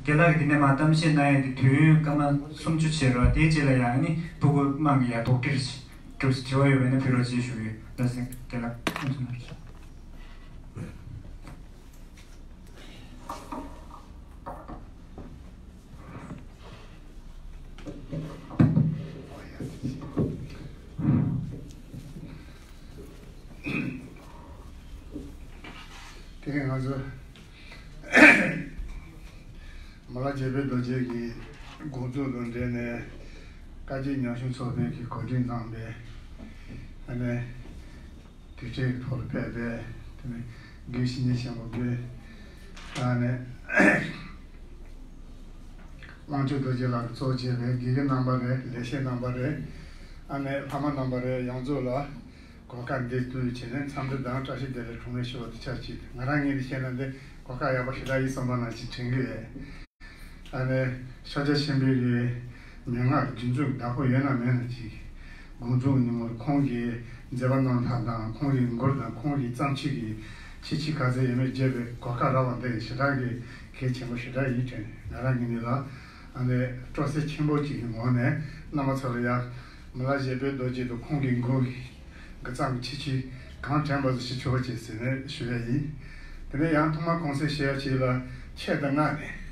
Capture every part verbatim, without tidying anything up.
རྒན་ལགས་ཀྱིས་དེ་ནས་མར་གཏམ་བཤད་གནང་ཡས་དེ་དུས་ཡུན་སྐར་མ་སུམ་ཅུ་བྱས་རོགས། དེའི་རྗེས་ལ་ཡང་ནི་ཕྲུ་གུ་དམངས་ཀྱི་ཡར་དོགས་འདྲིར་གྲུབ་ཟིན། དྲི་བ་ཡོད་པ་ཡིན་ན་ཕུལ་རོགས་ཅེས་ཞུ་གི་ཡོད། ལགས་སོ། རྒན་ལགས་ཨ་མཆོག་ནང་རེ། དེ་རིང་ང་ཚོ་མི་ལ་རྒྱལ་པོའི་རྡོ་རྗེ་གི་དགོངས་རྫོགས་དང་འབྲེལ་ནས་བཀའ་བརྒྱུད་ཉམས་ཞིབ་ཚོགས་པའི་གི་གོ་སྒྲིག་གནང་བའི་ཨ་ནི་དུས་ཆེན་གྱི་ཐོག་ལ་ཕེབས་པའི་དེ་ནི་དགེ་བཤེས་གཉེན་ཆེན་པོ་དགེ་ཨ་ནི་དབང་ཕྱུག་རྡོ་རྗེ་ལགས་ཀྱིས་གཙོ་བྱས་པའི་དགེ་རྒན་རྣམ་པ་རེད། ལས་བྱེད་རྣམ་པ་རེད། ཨ་ནི་ཕ་མ་རྣམ་པ་རེད། ཡོངས་རྫོགས་ལ་གོ་སྐབས་འདི་བསྟུན་བྱས་ནས་འཚམས་འདྲི་དང་བཀྲ་ཤིས་བདེ་ལེགས་གྲངས་མེད་ཞུ་བ་དེ་ཆགས་ཀྱི། ང་རང་ངོས་ནས་བཤད་ན་འདི་གོ་སྐབས་ཡག་པོ་ཞེ་དྲག་ཡིན་བསམ་པ་ནང་བཞིན་དྲན་གྱི་ཡོད། ཨ་ནི་ཤཱཀྱ་ཆེན་པོའི་གི་མན་ངག་རྒྱུན་འཛིན་བདག་པོ་ཡོད་ན་མེད་ན་ཅིག་དགོངས་རྫོགས་ཉིན་མོར་ཁོང་གི་མཛད་པ་རྣམ་ཐར་དང་ཁོང་གི་མགུར་དང་ཁོང་གི་བརྩམས་ཆོས་ཀྱི་ཁྱད་ཆོས་ག་ཚད་ཡོད་མེད་བརྗོད་པའི་གོ་སྐབས་རག་པ་འདི་ཞེ་དྲག་གི་གལ་ཆེན་པོ་ཞེ་དྲག་ཡིན་དྲན། ང་རང་ངོས་ནས་ལ་ཨ་ནི་སྤྲོ་སེམས་ཆེན་པོ་ཅིག་གི་ངོས་ནས་རྣམ་པ་ཚོ་ལ་ཡ་མི་ལ་བཞད་པའི་རྡོ་རྗེ་དང་ཁོང་གི་མགུར་གྱི་གི་གཙང་གི་ཆེ་ཆེ་གང་དྲན་པ་ཟིག་ཞིག་ཆོག་ཅེས་ཟེར་ནས་ཞུ་ཡ་ཡིན། དེ་ནས་ཡང་ཐོག་མ་གོང་གསལ་ཞུ་ཡ་ཅིག་ལ་ཆེད་དུ་མངགས་ནས་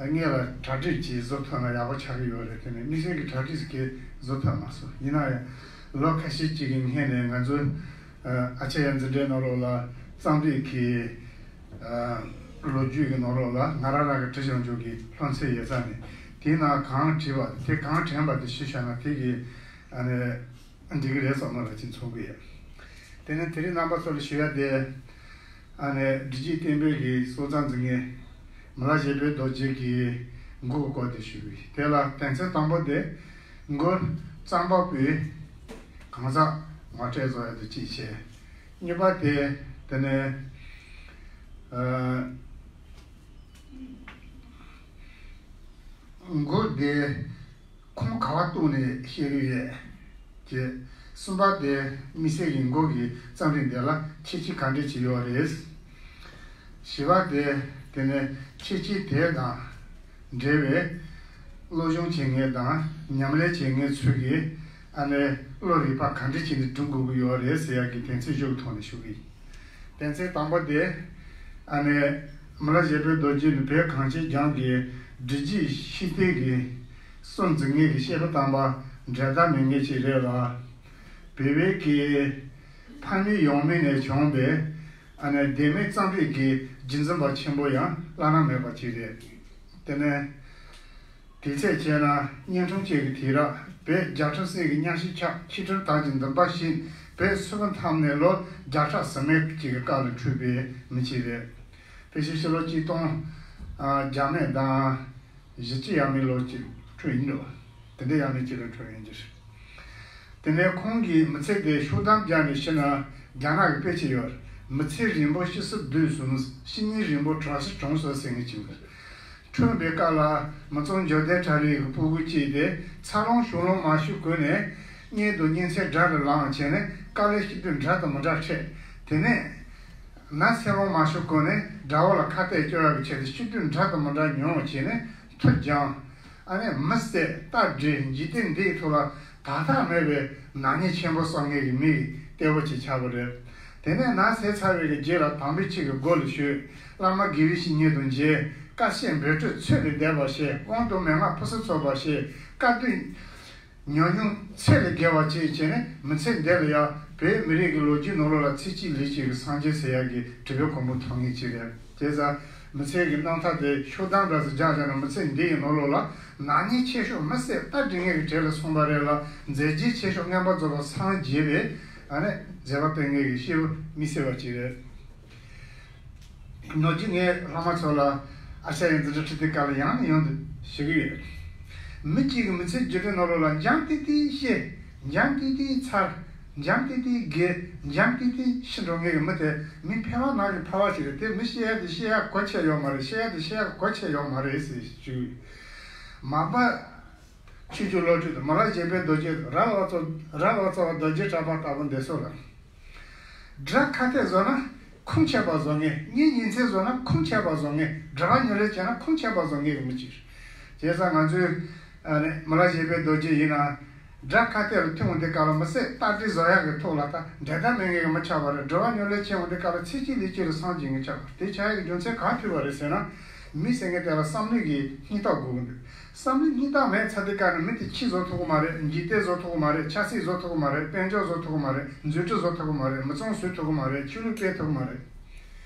ངེད་ལ་གྲ་སྒྲིག་ཅིག་བཟོ་ཐུབ་ན་ཡག་པོ་ཆགས་ཀྱི་ཡོད་རེད། དེ་ནས་དམིགས་བསལ་གྱི་གྲ་སྒྲིག་ཟིག་གི་བཟོ་ཐུབ་མ་སོང་། ཡིན་ན་ཡང་ལོ་ཁ་ཤས་ཅིག་གི་སྔོན་ནས་ང་ཚོའི་ཨ་ཆེ་ཡ་འཛིན་གྲྭའི་ནང་ལོགས་ལ་རྩོམ་རིག་གི་ལོ་རྒྱུས་ཀྱི་ནང་ལོགས་ལ་ང་རང་རང་གི་བྲིས་བཞག་འཇོག་གི་སློབ་ཚན་ཡོད་ས་ནས་དེའི་ནང་གང་བྲིས་པ་དེ་གང་དྲན་པ་དེ་ཞུས་བཞག་ན་དེ་གི་ཨ་ནི། འགྲིག་གི་རེད་བསམ་ན་ར་ཅིག་མཚོན་གི་ཡོད། དེ་ནས་དེ་རིང་རྣམ་པ་ཚོ་ལ་ཞུ་ཡ་དེ། ཨ་ནི་སྒྲིག་གཞི་བརྟན་པོའི་གི་སྲོག་རྩ་འཛིན་མཁན། མི་ལ་བཞད་པའི་རྡོ་རྗེ་གི་མགུར་སྐོར་དེ་ཞུ་གི། དེ་ལ་དོན་ཚན་དང་པོ་དེ། མགུར་རྩོམ་པ་པོའི་གང་ཟག་ངོ་སྤྲོད་བཟོ་ཡ་དེ་གཅིག་བྱས། གཉིས་པ་དེ། དེ་ནས། ཨ། མགུར་དེ། ཁུངས་ག་བ་གཏུགས་ནས་བཤད་ཀྱི་ཡོད། ཅེས། གསུམ་པ་དེ་དམིགས་བསལ་གྱི་མགུར་གྱི་རྩོམ་རིག་འདི་ལ་ཁྱད་ཆོས་ག་འདྲ་ཅིག་ཡོད་རེད། བཞི་པ་དེ་དེ་ནས་ཁྱད་ཆོས་དེ་དང་འབྲེལ་བའི་སློབ་སྦྱོང་བྱེད་མཁན་དང་ཉམས་ལེན་བྱེད་མཁན་ཚོས་ཀྱིས་ཨ་ནི་བློ་རིག་པ་ག་འདྲ་བྱས་ནས་སྒྲུབ་དགོས་ཀྱི་ཡོད་རེད་ཟེར་ཡག་གི་དོན་ཚན་བཞི་གི་ཐོག་ནས་ཞུ་གི་ཡིན། དོན་ཚན་དང་པོ་དེ་ཨ་ནི་མི་ལ་བཞད་པའི་རྡོ་རྗེ་ནི་བོད་གངས་ཅན་ལྗོངས་ཀྱི་སྒྲིག་གཞི་ཤེས་ལྡན་གྱི། སྲོག་འཛིན་མཁན་གྱི་བཤད་པ་དམ་པ་འགྲན་ཟླ་མེད་མཁན་ཞིག་རེད་ལ། བོད་པའི་གི་ཕ་མེས་ཡང་མེས་ནས་བྱུང་བའི་ཨ་ནི་བདེན་མེད་རྩོམ་རིག་གི་རྒྱུན་འཛིན་པ་ཆེན་པོ་ཡང་བླ་ན་མེད་པ་ཅིག་རེད། དེ་ནས་དེ་ཚད་བྱས་ན་གཉན་འཕྲང་བཅས་ཀྱི་དུས་རབས་བོད་བརྒྱ་ཕྲག་གསུམ་གྱི་གཉའ་ཤིང་ཆགས། ཆིག་ཁྲིར་དར་གྱི་འདུན་པ་བཞིན་བོད་སིལ་བུ་འཐམས་ནས་ལོ་བརྒྱ་ཕྲག་ཟིན་མེད་ཅིག་གི་སྐབས་ལ་འཁྲུངས་པའི་མི་ཅིག་རེད། ཕལ་ཆེར་ཕྱི་ལོ་ཆིག་སྟོང་བརྒྱ་མེད་དང་། བཞི་བཅུ་ཡས་མས་ལོ་གཅིག་འཁྲུངས་ཡིན་འགྲོ། དེ་འདྲ་ཡས་མས་གཅིག་ལ་འཁྲུངས་ཡིན་གྱི་རེད། དེ་ནས་ཁོང་གི་མི་ཚེ་དེ་ཤུགས་ལྡན་སྦྱར་ནས་ཕྱིན་ན་རྒྱ་ནག་གི་དཔེ་ཆ་ཡོད། མི་ཚེ་རིང་པོ་ཤི་སུ་སྡོད་གསུམ། ཤི་ཉིན་རིང་པོ་བྲོ་སུ་གྲོངས་སོ་ཟེར་མཁན་ཅིག་འདུག། འཁྲུངས་པའི་སྐབས་ལ་མི་ཚང་འབྱོར་ལྡན་གྲལ་རིམ་གྱི་སྤུ་གུ་གཅིག་དེ་འཚར་ལོངས་ཞུགས་ལོངས་མ་ཞུགས་གོང་ནས་གཉེན་དང་གཉེན་ཚན་དགྲ་རུ་ལངས་བྱས་ནས་དཀའ་ལས་སྤྱི་དོན་འདྲ་དང་མི་འདྲ་འཕྲད། དེ་ནས། ན་སེ་ལོང་མ་ཤོར་གོང་ནས་དགྲ་བོ་ལ་ཁ་གཏད་གཅོག་ཡག་གི་ཆེད་དུ་སྤྱི་དོན་འདྲ་དང་མི་འདྲ་མྱོང་བྱས་ནས་མཐུ་སྦྱངས། ཨ་ནི་མི་བསད་རྟ་སྒྲིག་འཇིག་རྟེན་འདིའི་ཐོག་ལ་དག་ཐག་མེད་པའི་ནག་ཉེས་ཆེན་པོ་བསགས་མཁན་གྱི་མི་གཏེ་བོ་ཅིག་ཆགས་པ་རེད། དེ་ནས་ན་ཟས་ཚར་བའི་རྗེས་ལ་དམ་པའི་ཆོས་ཀྱི་སྒོ་ལ་ཞུགས། བླ་མ་དགེ་བའི་བཤེས་གཉེན་དང་མཇལ། དཀའ་སྤྱད་འབད་བརྩོན་ཚོད་ལས་འདས་པ་བྱས། དབང་དང་མན་ངག་ཕུན་སུམ་ཚོགས་པ་བྱས། དཀའ་སྡུག་ཉམས་མྱོང་ཚད་ལས་བརྒལ་བ་བཅས་བྱས་ནས་མི་ཚེ་འདི་ལ་ཡང་བོད་མི་རིགས་ཀྱི་ལོ་རྒྱུས་ནང་ལོགས་ལ་ཚེ་གཅིག་ལུས་གཅིག་གི་སངས་རྒྱས་ཟེར་ཡག་གི་དྲི་བའི་གོ་འཕང་ཐོབ་མཁན་ཅིག་རེད། བྱས་ཙང་མི་ཚེ་གི་རྣམ་ཐར་དེ་ཤུགས་ལྡན་འདྲ་ཟིག་སྦྱར་བཞག་ན་མི་ཚེ་འདི་ཡི་ནང་ལོགས་ལ་ནག་ཉེས་ཆེ་ཤོས་མི་བསད་རྟ་སྒྲིག་མཁན་གྱི་གྲས་ལ་སོང་བ་རེད་ལ། མཛད་རྗེས་ཆེ་ཤོས་མངོན་པར་རྫོགས་པར་སངས་རྒྱས་པའི་ཨ་ནི་མཛད་པ་སྟོན་མཁན་གྱི་སྐྱེས་བུ་དམིགས་བསལ་བ་ཅིག་རེད། ནོར་གྱི་ངས་བླ་མ་ཚོ་ལ་ཨ་ཤ་ཡི་འཛིན་གྲྭ་ཁྲིད་དུས་སྐབས་ལ་ཡང་ནས་ཡང་དུ་ཞུ་གི་ཡོད། མི་གཅིག་གི་མི་ཚེ་རྒྱུད་སྟོད་ནང་ལོགས་ལ་འཇམ་ཏིག་ཏིག་སྐྱེས། འཇམ་ཏིག་ཏིག་འཚར། འཇམ་ཏིག་ཏིག་རྒས། འཇམ་ཏིག་ཏིག་ཤི་འགྲོ་མཁན་གྱི་མི་དེ་མི་ཕལ་བ་ནང་གི་ཕལ་བ་ཞིག་རེད། དེ་མི་ཤི་ཡ་དེ་ཤི་ཡ་གོ་ཆོད་ཡོད་མ་རེད། ཤི་ཡ་དེ་ཤི་ཡ་གོ་ཆོད་ཡོད་མ་རེད་ཟེར་ཞུ་གི་ཡོད། མ་པ། ཆོས་རྒྱལ་བློ་གྲོས་དང་མི་ལ་བཞད་པའི་རྡོ་རྗེ་དང་རབ་ལ་རྩ་རབ་ལ་རྩ་བ་རྡོ་རྗེ་གྲགས་པ་ལྟ་བུ་འདི་ཚོ་ལ། དགྲ་ཁ་གཏད་བཟོ་ན་ ཁུངས་ཆད་པ་བཟོ་མཁན། གཉེན་ཉེ་ཚན་བཟོ་ན་ཁུངས་ཆད་པ་བཟོ་མཁན། སྒྲུབ་པ་ཉམས་ལེན་བྱས་ན་ཁུངས་ཆད་པ་བཟོ་མཁན་གྱི་མི་གཅིག་རེད། བྱས་ཙང་ང་ཚོས་ཨ་ནི་མི་ལ་བཞད་པའི་རྡོ་རྗེ་ཡིན་ན། དགྲ་ཁ་གཏད་ལ་ཐོན་འོང་དུས་སྐབས་ལ་མི་བསད་རྟ་དྲེལ་བཟོ་ཡག་གི་ཐོག་ལ་ད་འགྲན་ཟླ་མེད་མཁན་གྱི་མི་ཆགས་པ་རེད། སྒྲུབ་པ་ཉམས་ལེན་བྱེད་འོང་དུས་སྐབས་ལ་ཚེ་གཅིག་ལུས་གཅིག་ལ་སངས་རྒྱས་མཁན་ཆགས་པ་རེད། དེ་ཆགས་ཡག་གི་རྒྱུ་མཚན་གང་ཐུག་པ་རེད་ཟེར་ན། མི་ཟེར་མཁན་དེ་ལ་བསམ་བློ་གི་སྙིང་སྟོབས་དགོས་ཀྱི་འདུག་བསམ་བློའི་སྙིང་སྟོབས་མེད་ཚར་དུས་སྐབས་ནས་མི་དེ་ཁྱི་བཟོ་ཐུབ་ཀྱི་མ་རེད། འཇིག་རྟེན་བཟོ་ཐུབ་ཀྱི་མ་རེད། ཆབ་སྲིད་བཟོ་ཐུབ་ཀྱི་མ་རེད། དཔལ་འབྱོར་བཟོ་ཐུབ་ཀྱི་མ་རེད། འཛུགས་སྐྲུན་བཟོ་ཐུབ་ཀྱི་མ་རེད། མི་ཚང་བཟོ་ཐུབ་ཀྱི་མ་རེད། ཆོས་ལུགས་སྤེལ་ཐུབ་ཀྱི་མ་རེད།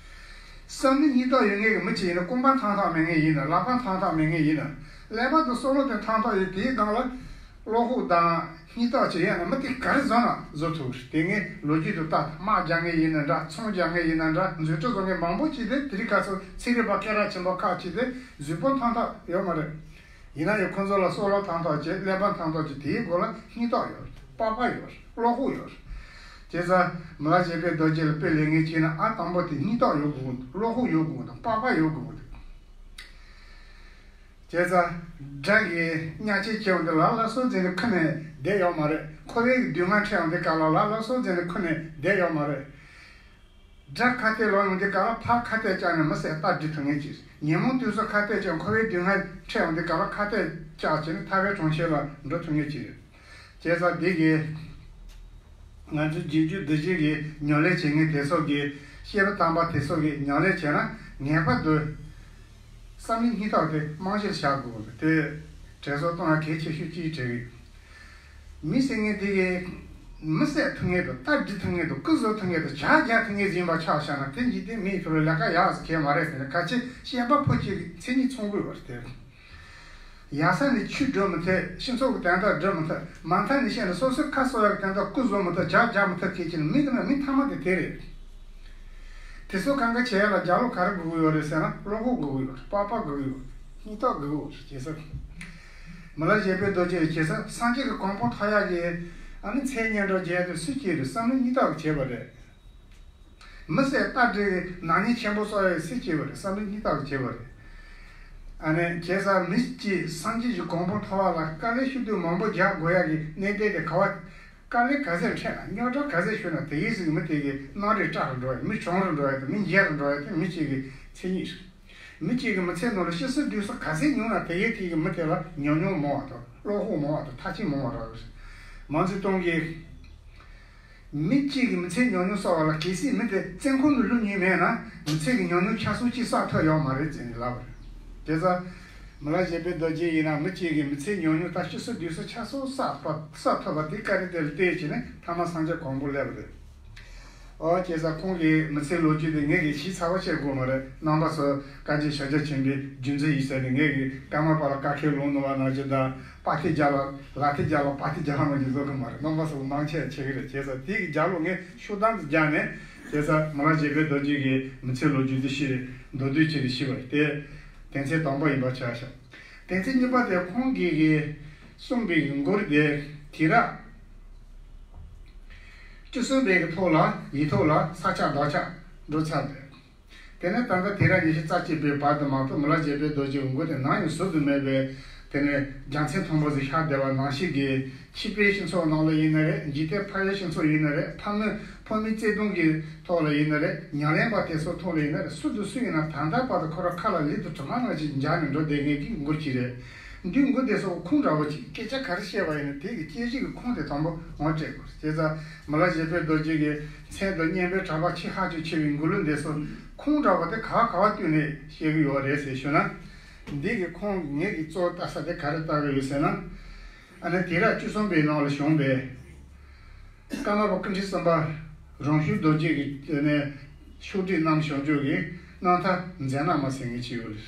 བསམ་བློའི་སྙིང་སྟོབས་ཡོད་མཁན་གྱི་མི་ཅིག་ཡིན་ན། རྐང་པ་ཐང་ཐང་མེད་མཁན་ཡིན་ན། ལག་པ་ཐང་ཐང་མེད་མཁན་ཡིན་ན། ཀླད་པ་དང་བསམ་བློ་དེ་ཐང་ཐང་ཡོད། དེའི་སྒང་ལ་བློ་ཁོག་དང་སྙིང་སྟོབས་ཅིག་ཡོད་ན་མི་དེ་ག་རེ་བཟོ་ན་བཟོ་ཐུབ་རེད། དེ་ངས་ལོ་རྒྱུས་དུ་ལྟ། དམག་རྒྱག་མཁན་ཡིན་ན་འདྲ། ཚོང་རྒྱག་མཁན་ཡིན་ན་འདྲ། འཛུགས་སྐྲུན་བཟོ་མཁན་མང་པོ་ཅིག་དེ་དེ་རིང་ཁ་སང་ཚན་རིག་པ་སྐད་གྲགས་ཆེན་པོ་ཁག་ཅིག་དེ་གཟུགས་པོ་ཐང་ཐང་ཡོད་མ་རེད། ཡིན་ན་ཡང་ཁོང་ཚོ་ལ་བསམ་བློ་ཐང་ཐང་བྱས། ཀླད་པ་ཐང་ཐང་བྱས། དེའི་སྒོ་ལ་སྙིང་སྟོབས་ཡོད་རེད། དཔའ་བ་ཡོད་རེད། བློ་ཁོག་ཡོད་རེད། བྱས་ཙང་མི་ལ་བཞད་པའི་རྡོ་རྗེ་ལ་དཔེ་ལེན་མཁན་བྱས་ན། ཨ་དང་པོ་དེ་སྙིང་སྟོབས་ཡོད་དགོས་ཀྱི་འདུག་བློ་ཁོག་ཡོད་དགོས་ཀྱི་འདུག་བློ་ཁོག་ཡོད་དགོས་ཀྱི་འདུག་བྱས་ཙང་དགྲ་གིས་བརྙས་བཅོས་བྱས་འོང་དུས་ལ་ལ་སོ་བརྩིས་ནས་ཁུར་ནས་བསྡད་ཡོད་མ་རེད། འཁོར་བའི་སྡུག་བསྔལ་འཕྲད་འོང་དུས་སྐབས་ལ་ལ་ལ་སོ་བརྩིས་ནས་ཁུར་ནས་བསྡད་ཡོད་མ་རེད། དགྲ་ཁ་གཏད་ལོག་ཡོང་དུས་སྐབས་ལ་ཕར་ཁ་གཏད་བཅག་ནས་མི་བསད་རྟ་སྒྲིག་ཐུབ་མཁན་ཅིག་ཉོན་མོངས་དུག་གསུམ་ཁ་གཏད་བཅག། འཁོར་བའི་སྡུག་བསྔལ་འཕྲད་ཡོང་དུས་སྐབས་ལ་ཁ་གཏད་བཅག་བྱས་ནས་ཐར་པའི་གྲོང་ཁྱེར་ལ་འགྲོ་ཐུབ་མཁན་ཅིག་རེད། བྱས་ཙང་འདི་གི་ང་ཚོའི་རྗེས་འཇུག་འདི་བཞིན་གྱི་ཉམས་ལེན་བྱེད་མཁན་དེ་ཚོ་གི་བཤད་པ་དམ་པ་དེ་ཚོ་གི་ཉམས་ལེན་བྱས་ན་ངེས་པར་དུ་བསམ་བློའི་སྙིང་སྟོབས་དེ་རྨང་གཞིར་བཞག་དགོས་པ་དེ་དྲན་གསོ་གཏོང་ཡ་གལ་ཆེ་ཤོས་གཅིག་དྲན་གི་ཡོད། མི་ཟེར་མཁན་དེ་གིས་མི་བསད་ཐུབ་མཁན་དང་། རྟ་སྒྲིག་ཐུབ་མཁན་དང་། རྐུ་བཟོ་ཐུབ་མཁན་དང་། ཇ་རྒྱག་ཐུབ་མཁན་ཟིན་པ་ཆགས་བཞག་ན། དེ་འཇིག་རྟེན་མིའི་ཐོག་ལ་ལས་ཀ་ཡག་ཟེར་མཁན་མ་རེད་ཟེར་ནས། གལ་ཆེ་བཤད་པ་པོ་གཅིག་གི་མཚན་ཉིད་མཚུངས་དགོས་པ་རེད། ཡག་ས་ནས་ཆུ་སྒྲུབ་མི་ཐུབ། སྤྱི་ཚོགས་ཀྱི་དོན་དག་སྒྲུབ་མི་ཐུབ། མ་མཐའ་ནས་བཤད་ན་སོ་སོའི་ཁ་གསོ་ཡག་གི་དོན་དག་རྐུ་བཟོ་མི་ཐུབ། ཇ་རྒྱག་མི་ཐུབ་མཁན་གྱི་མི་དེ་ན་མི་ཐ་མ་དེ་དེ་རེད། དེ་ཚོ་གང་ག་བྱེད་ཡ་ལ་རྒྱབ་ལོགས་ག་རེ་དགོས་ཀྱི་ཡོད་རེད་ཟེར་ན། བློ་ཁོག་དགོས་ཀྱི་ཡོད་རེད། དཔའ་བ་དགོས་ཀྱི་ཡོད་རེད། སྙིང་སྟོབས་དགོས་ཀྱི་ཡོད་རེད། བྱས་ཙང་མི་ལ་བཞད་པའི་རྡོ་རྗེ་ལ་བྱས་ཙང་སངས་རྒྱས་ཀྱི་གོ་འཕང་ཐོབ་ཡག་གི་ཨ་ནི་མཚན་སྙན་གྲགས་རྒྱས་དུས་སུས་བྱས་རེད། བསམ་བློའི་སྙིང་སྟོབས་ཀྱིས་བྱས་པ་རེད། མི་བསད་རྟ་སྒྲིག་གི་ནག་ཉེས་ཆེན་པོ་གསོག་ཡག་སུས་བྱས་པ་རེད། བསམ་བློའི་སྙིང་སྟོབས་ཀྱིས་བྱས་པ་རེད། ཨ་ནི་བྱས་ཙང་མི་གཅིག་སངས་རྒྱས་ཀྱི་གོ་འཕང་ཐོབ་པ་ལ་དཀའ་ལས་ཤི་དུས་མང་པོ་རྒྱག་དགོས་ཡག་གི་གནད་དོན་དེ་ག་བ། དཀའ་ལས་ག་ཚད་འཕྲད་ན། རྙོག་དྲ་ག་ཚད་ཤོར་ན། དེ་གའི་ཟིག་མི་དེ་གི་སྣང་རེ་སྐྲག་རུ་འགྲོ་ཡ། མི་གྱོང་རུ་འགྲོ་ཡ་དང་། མི་འཇལ་རུ་འགྲོ་ཡ་དེ་མི་གཅིག་གི་མཚན་ཉིད་རེད། མི་གཅིག་གི་མི་ཚེ་ནང་ལ་སྐྱིད་སོ་སྡུག་སོ་ག་ཚད་མྱོང་ན། དེ་གའི་དེ་གི་མི་དེ་ལ་ཉམས་མྱོང་མང་བ་དང་། བློ་ཁོག་མང་བ་དང་། མཐར་ཕྱིན་མང་བ་རག་གི་རེད། མང་ཚུལ་གཏོང་གི། མི་གཅིག་གི་མི་ཚེའི་ཉམས་མྱོང་གསོག་པ་ལ་གལ་སྲིད་མི་དེ་བཙོན་ཁང་དུ་ལུས་མྱོང་མེད་ན། མི་ཚེ་གི་ཉམས་མྱོང་ཆ་ཚང་གཅིག་བསགས་ཐུབ་ཡོད་མ་རེད་ཟེར་ནས་ལབ་པ་རེད། དེ་ཚོ་མི་ལ་བཞད་པའི་རྡོ་རྗེ་ཡིན་ན་མི་གཅིག་གི་མི་ཚེའི་ཉམས་མྱོང་ད་སྐྱིད་སོ་སྡུག་སོ་ཆ་ཚང་བསགས་པ་བསགས་ཐུབ་པ་དེ་བཀའ་དྲིན་དེ་ལ་བརྟེན་བྱས་ནས་ཐ་མ་སངས་རྒྱས་གོ་འཕང་སླེབས་པ་རེད། ཨོ་བྱས་ཙང་ཁོང་གི་མི་ཚེའི་ལོ་རྒྱུས་དེ་ངས་ཀྱིས་ཞིབ་ཚགས་པོ་བཤད་དགོས་མ་རེད། རྣམ་པ་ཚོ་བཀའ་དྲིན་ཤར་རྒྱ་ཆེན་པོའི་རྒྱུ་མཚན་ཡིན་ཟེར་ནས། ངས་ཀྱིས་ཀརྨ་པ་ལ་བཀའ་ཁྱེར་ལོང་ནོར་བ་ནང་བཞིན་དང་། པ་ཏི་རྒྱ་ལ་ལ་ཏི་རྒྱ་ལ་པ་ཏི་རྒྱ་ལ་མ་གྱིས་བཟོ་གི་མ་རེད། རྣམ་པ་ཚོ་མང་ཆེ་བ་བྱེད་ཀྱི་རེད། བྱས་ཙང་དེ་གི་རྒྱབ་ལོགས་ངས་ཤོག་གྲངས་དེ་སྦྱར་ནས། བྱས་ཙང་མི་ལ་བཞད་པའི་རྡོ་རྗེ་གི་མི་ཚེའི་ལོ་རྒྱུས་དེ་ཞིག་མདོར་བསྡུས་བྱས་ནས་ཞུས་པ་རེད། དེ་དོན་ཚན་དང་པོ་ཡིན་པ་ཆ་བཞག་དོན་ཚན་གཉིས་པ་དེ་ཁོང་གིས་གི་གསུངས་པའི་གི་མགུར་དེ་དུས་རབས་བཅུ་གསུམ་པའི་གི་ཐོག་ལ་ཡིག་ཐོག་ལ་ས་ཆ་འདོགས་ཆགས་འགྲོ་ཚར་ཏེ། དེ་ནས་ད་ལྟ་དུས་རབས་ཉི་ཤུ་རྩ་གཅིག་པའི་བར་དུ་མ་གཏོགས་མི་ལ་བཞད་པའི་རྡོ་རྗེའི་མགུར་དེ་ནམ་ཡང་ཟུར་དུ་མེད་པའི། དེ་ནས་རྒྱལ་མཚན་མཐོན་པོ་ཟིག་ཤར་བསྡད་པ་ནང་བཞིན་གྱི། ཕྱི་པའི་སྤྱི་ཚོགས་ནང་ལ་ཡིན་ན་རེད། འཇིག་རྟེན་ཕལ་པའི་སྤྱི་ཚོགས་ཡིན་ན་རེད། ཕ་མི་ཕོ་མོའི་བརྩེ་དུང་གི་ཐོག་ལ་ཡིན་ན་རེད། ཉམས་ལེན་པ་དེ་ཚོའི་ཐོག་ལ་ཡིན་ན་རེད། སུ་དང་སུ་ཡིན་ན་ད་ལྟ་བར་དུ་ཁོ་རང་ཁ་ལ་ལུས་དང་གྲིབ་མ་ནང་བཞིན་འཇགས་ནས་འགྲོ་བསྡད་མཁན་གྱི་མགུར་གཅིག་རེད། འདིའི་མགུར་དེ་ཚོ་ཁུངས་འདྲ་བོ་གཅིག་སྐད་ཆ་ག་རེ་བཤད་པ་ཡིན་ན་དེ་གི་དཔྱད་གཞི་གི་ཁུངས་དེ་དང་པོ་ངོ་སྤྲད་དགོས། བྱས་ཙང་མི་ལ་བཞད་པའི་རྡོ་རྗེ་གི་མཚན་དང་སྙན་པའི་གྲགས་པ་ཆེས་ཧ་ཅང་ཆེ་བའི་མགུར་གླུ་འདི་ཚོ་ཁུངས་འདྲ་བོ་དེ་ག་བ་ག་བ་བསྟུན་ནས་བཤད་གི་ཡོད་རེད་ཟེར་ཞུ་ན། འདི་གི་ཁུངས་ངེད་ཀྱིས་གཙོ་བོ་ལྟ་ས་དེ་ག་རེ་ལྟ་གི་ཡོད་ཟེར་ན། ཨ་ནི་དུས་རབས་བཅུ་གསུམ་པའི་ནང་ལ་བྱུང་བའི་ཀརྨ་པ་ཀུན་མཁྱེན་གསུམ་པ་རང་གཞུང་རྡོ་རྗེ་གི་ནས་ཕྱོགས་སྒྲིག་གནང་བྱུང་ཆོག་གི་རྣམ་ཐར་མཛད་རྣམ་མ་ཟེར་མཁན་ཅིག་ཡོད་རེད།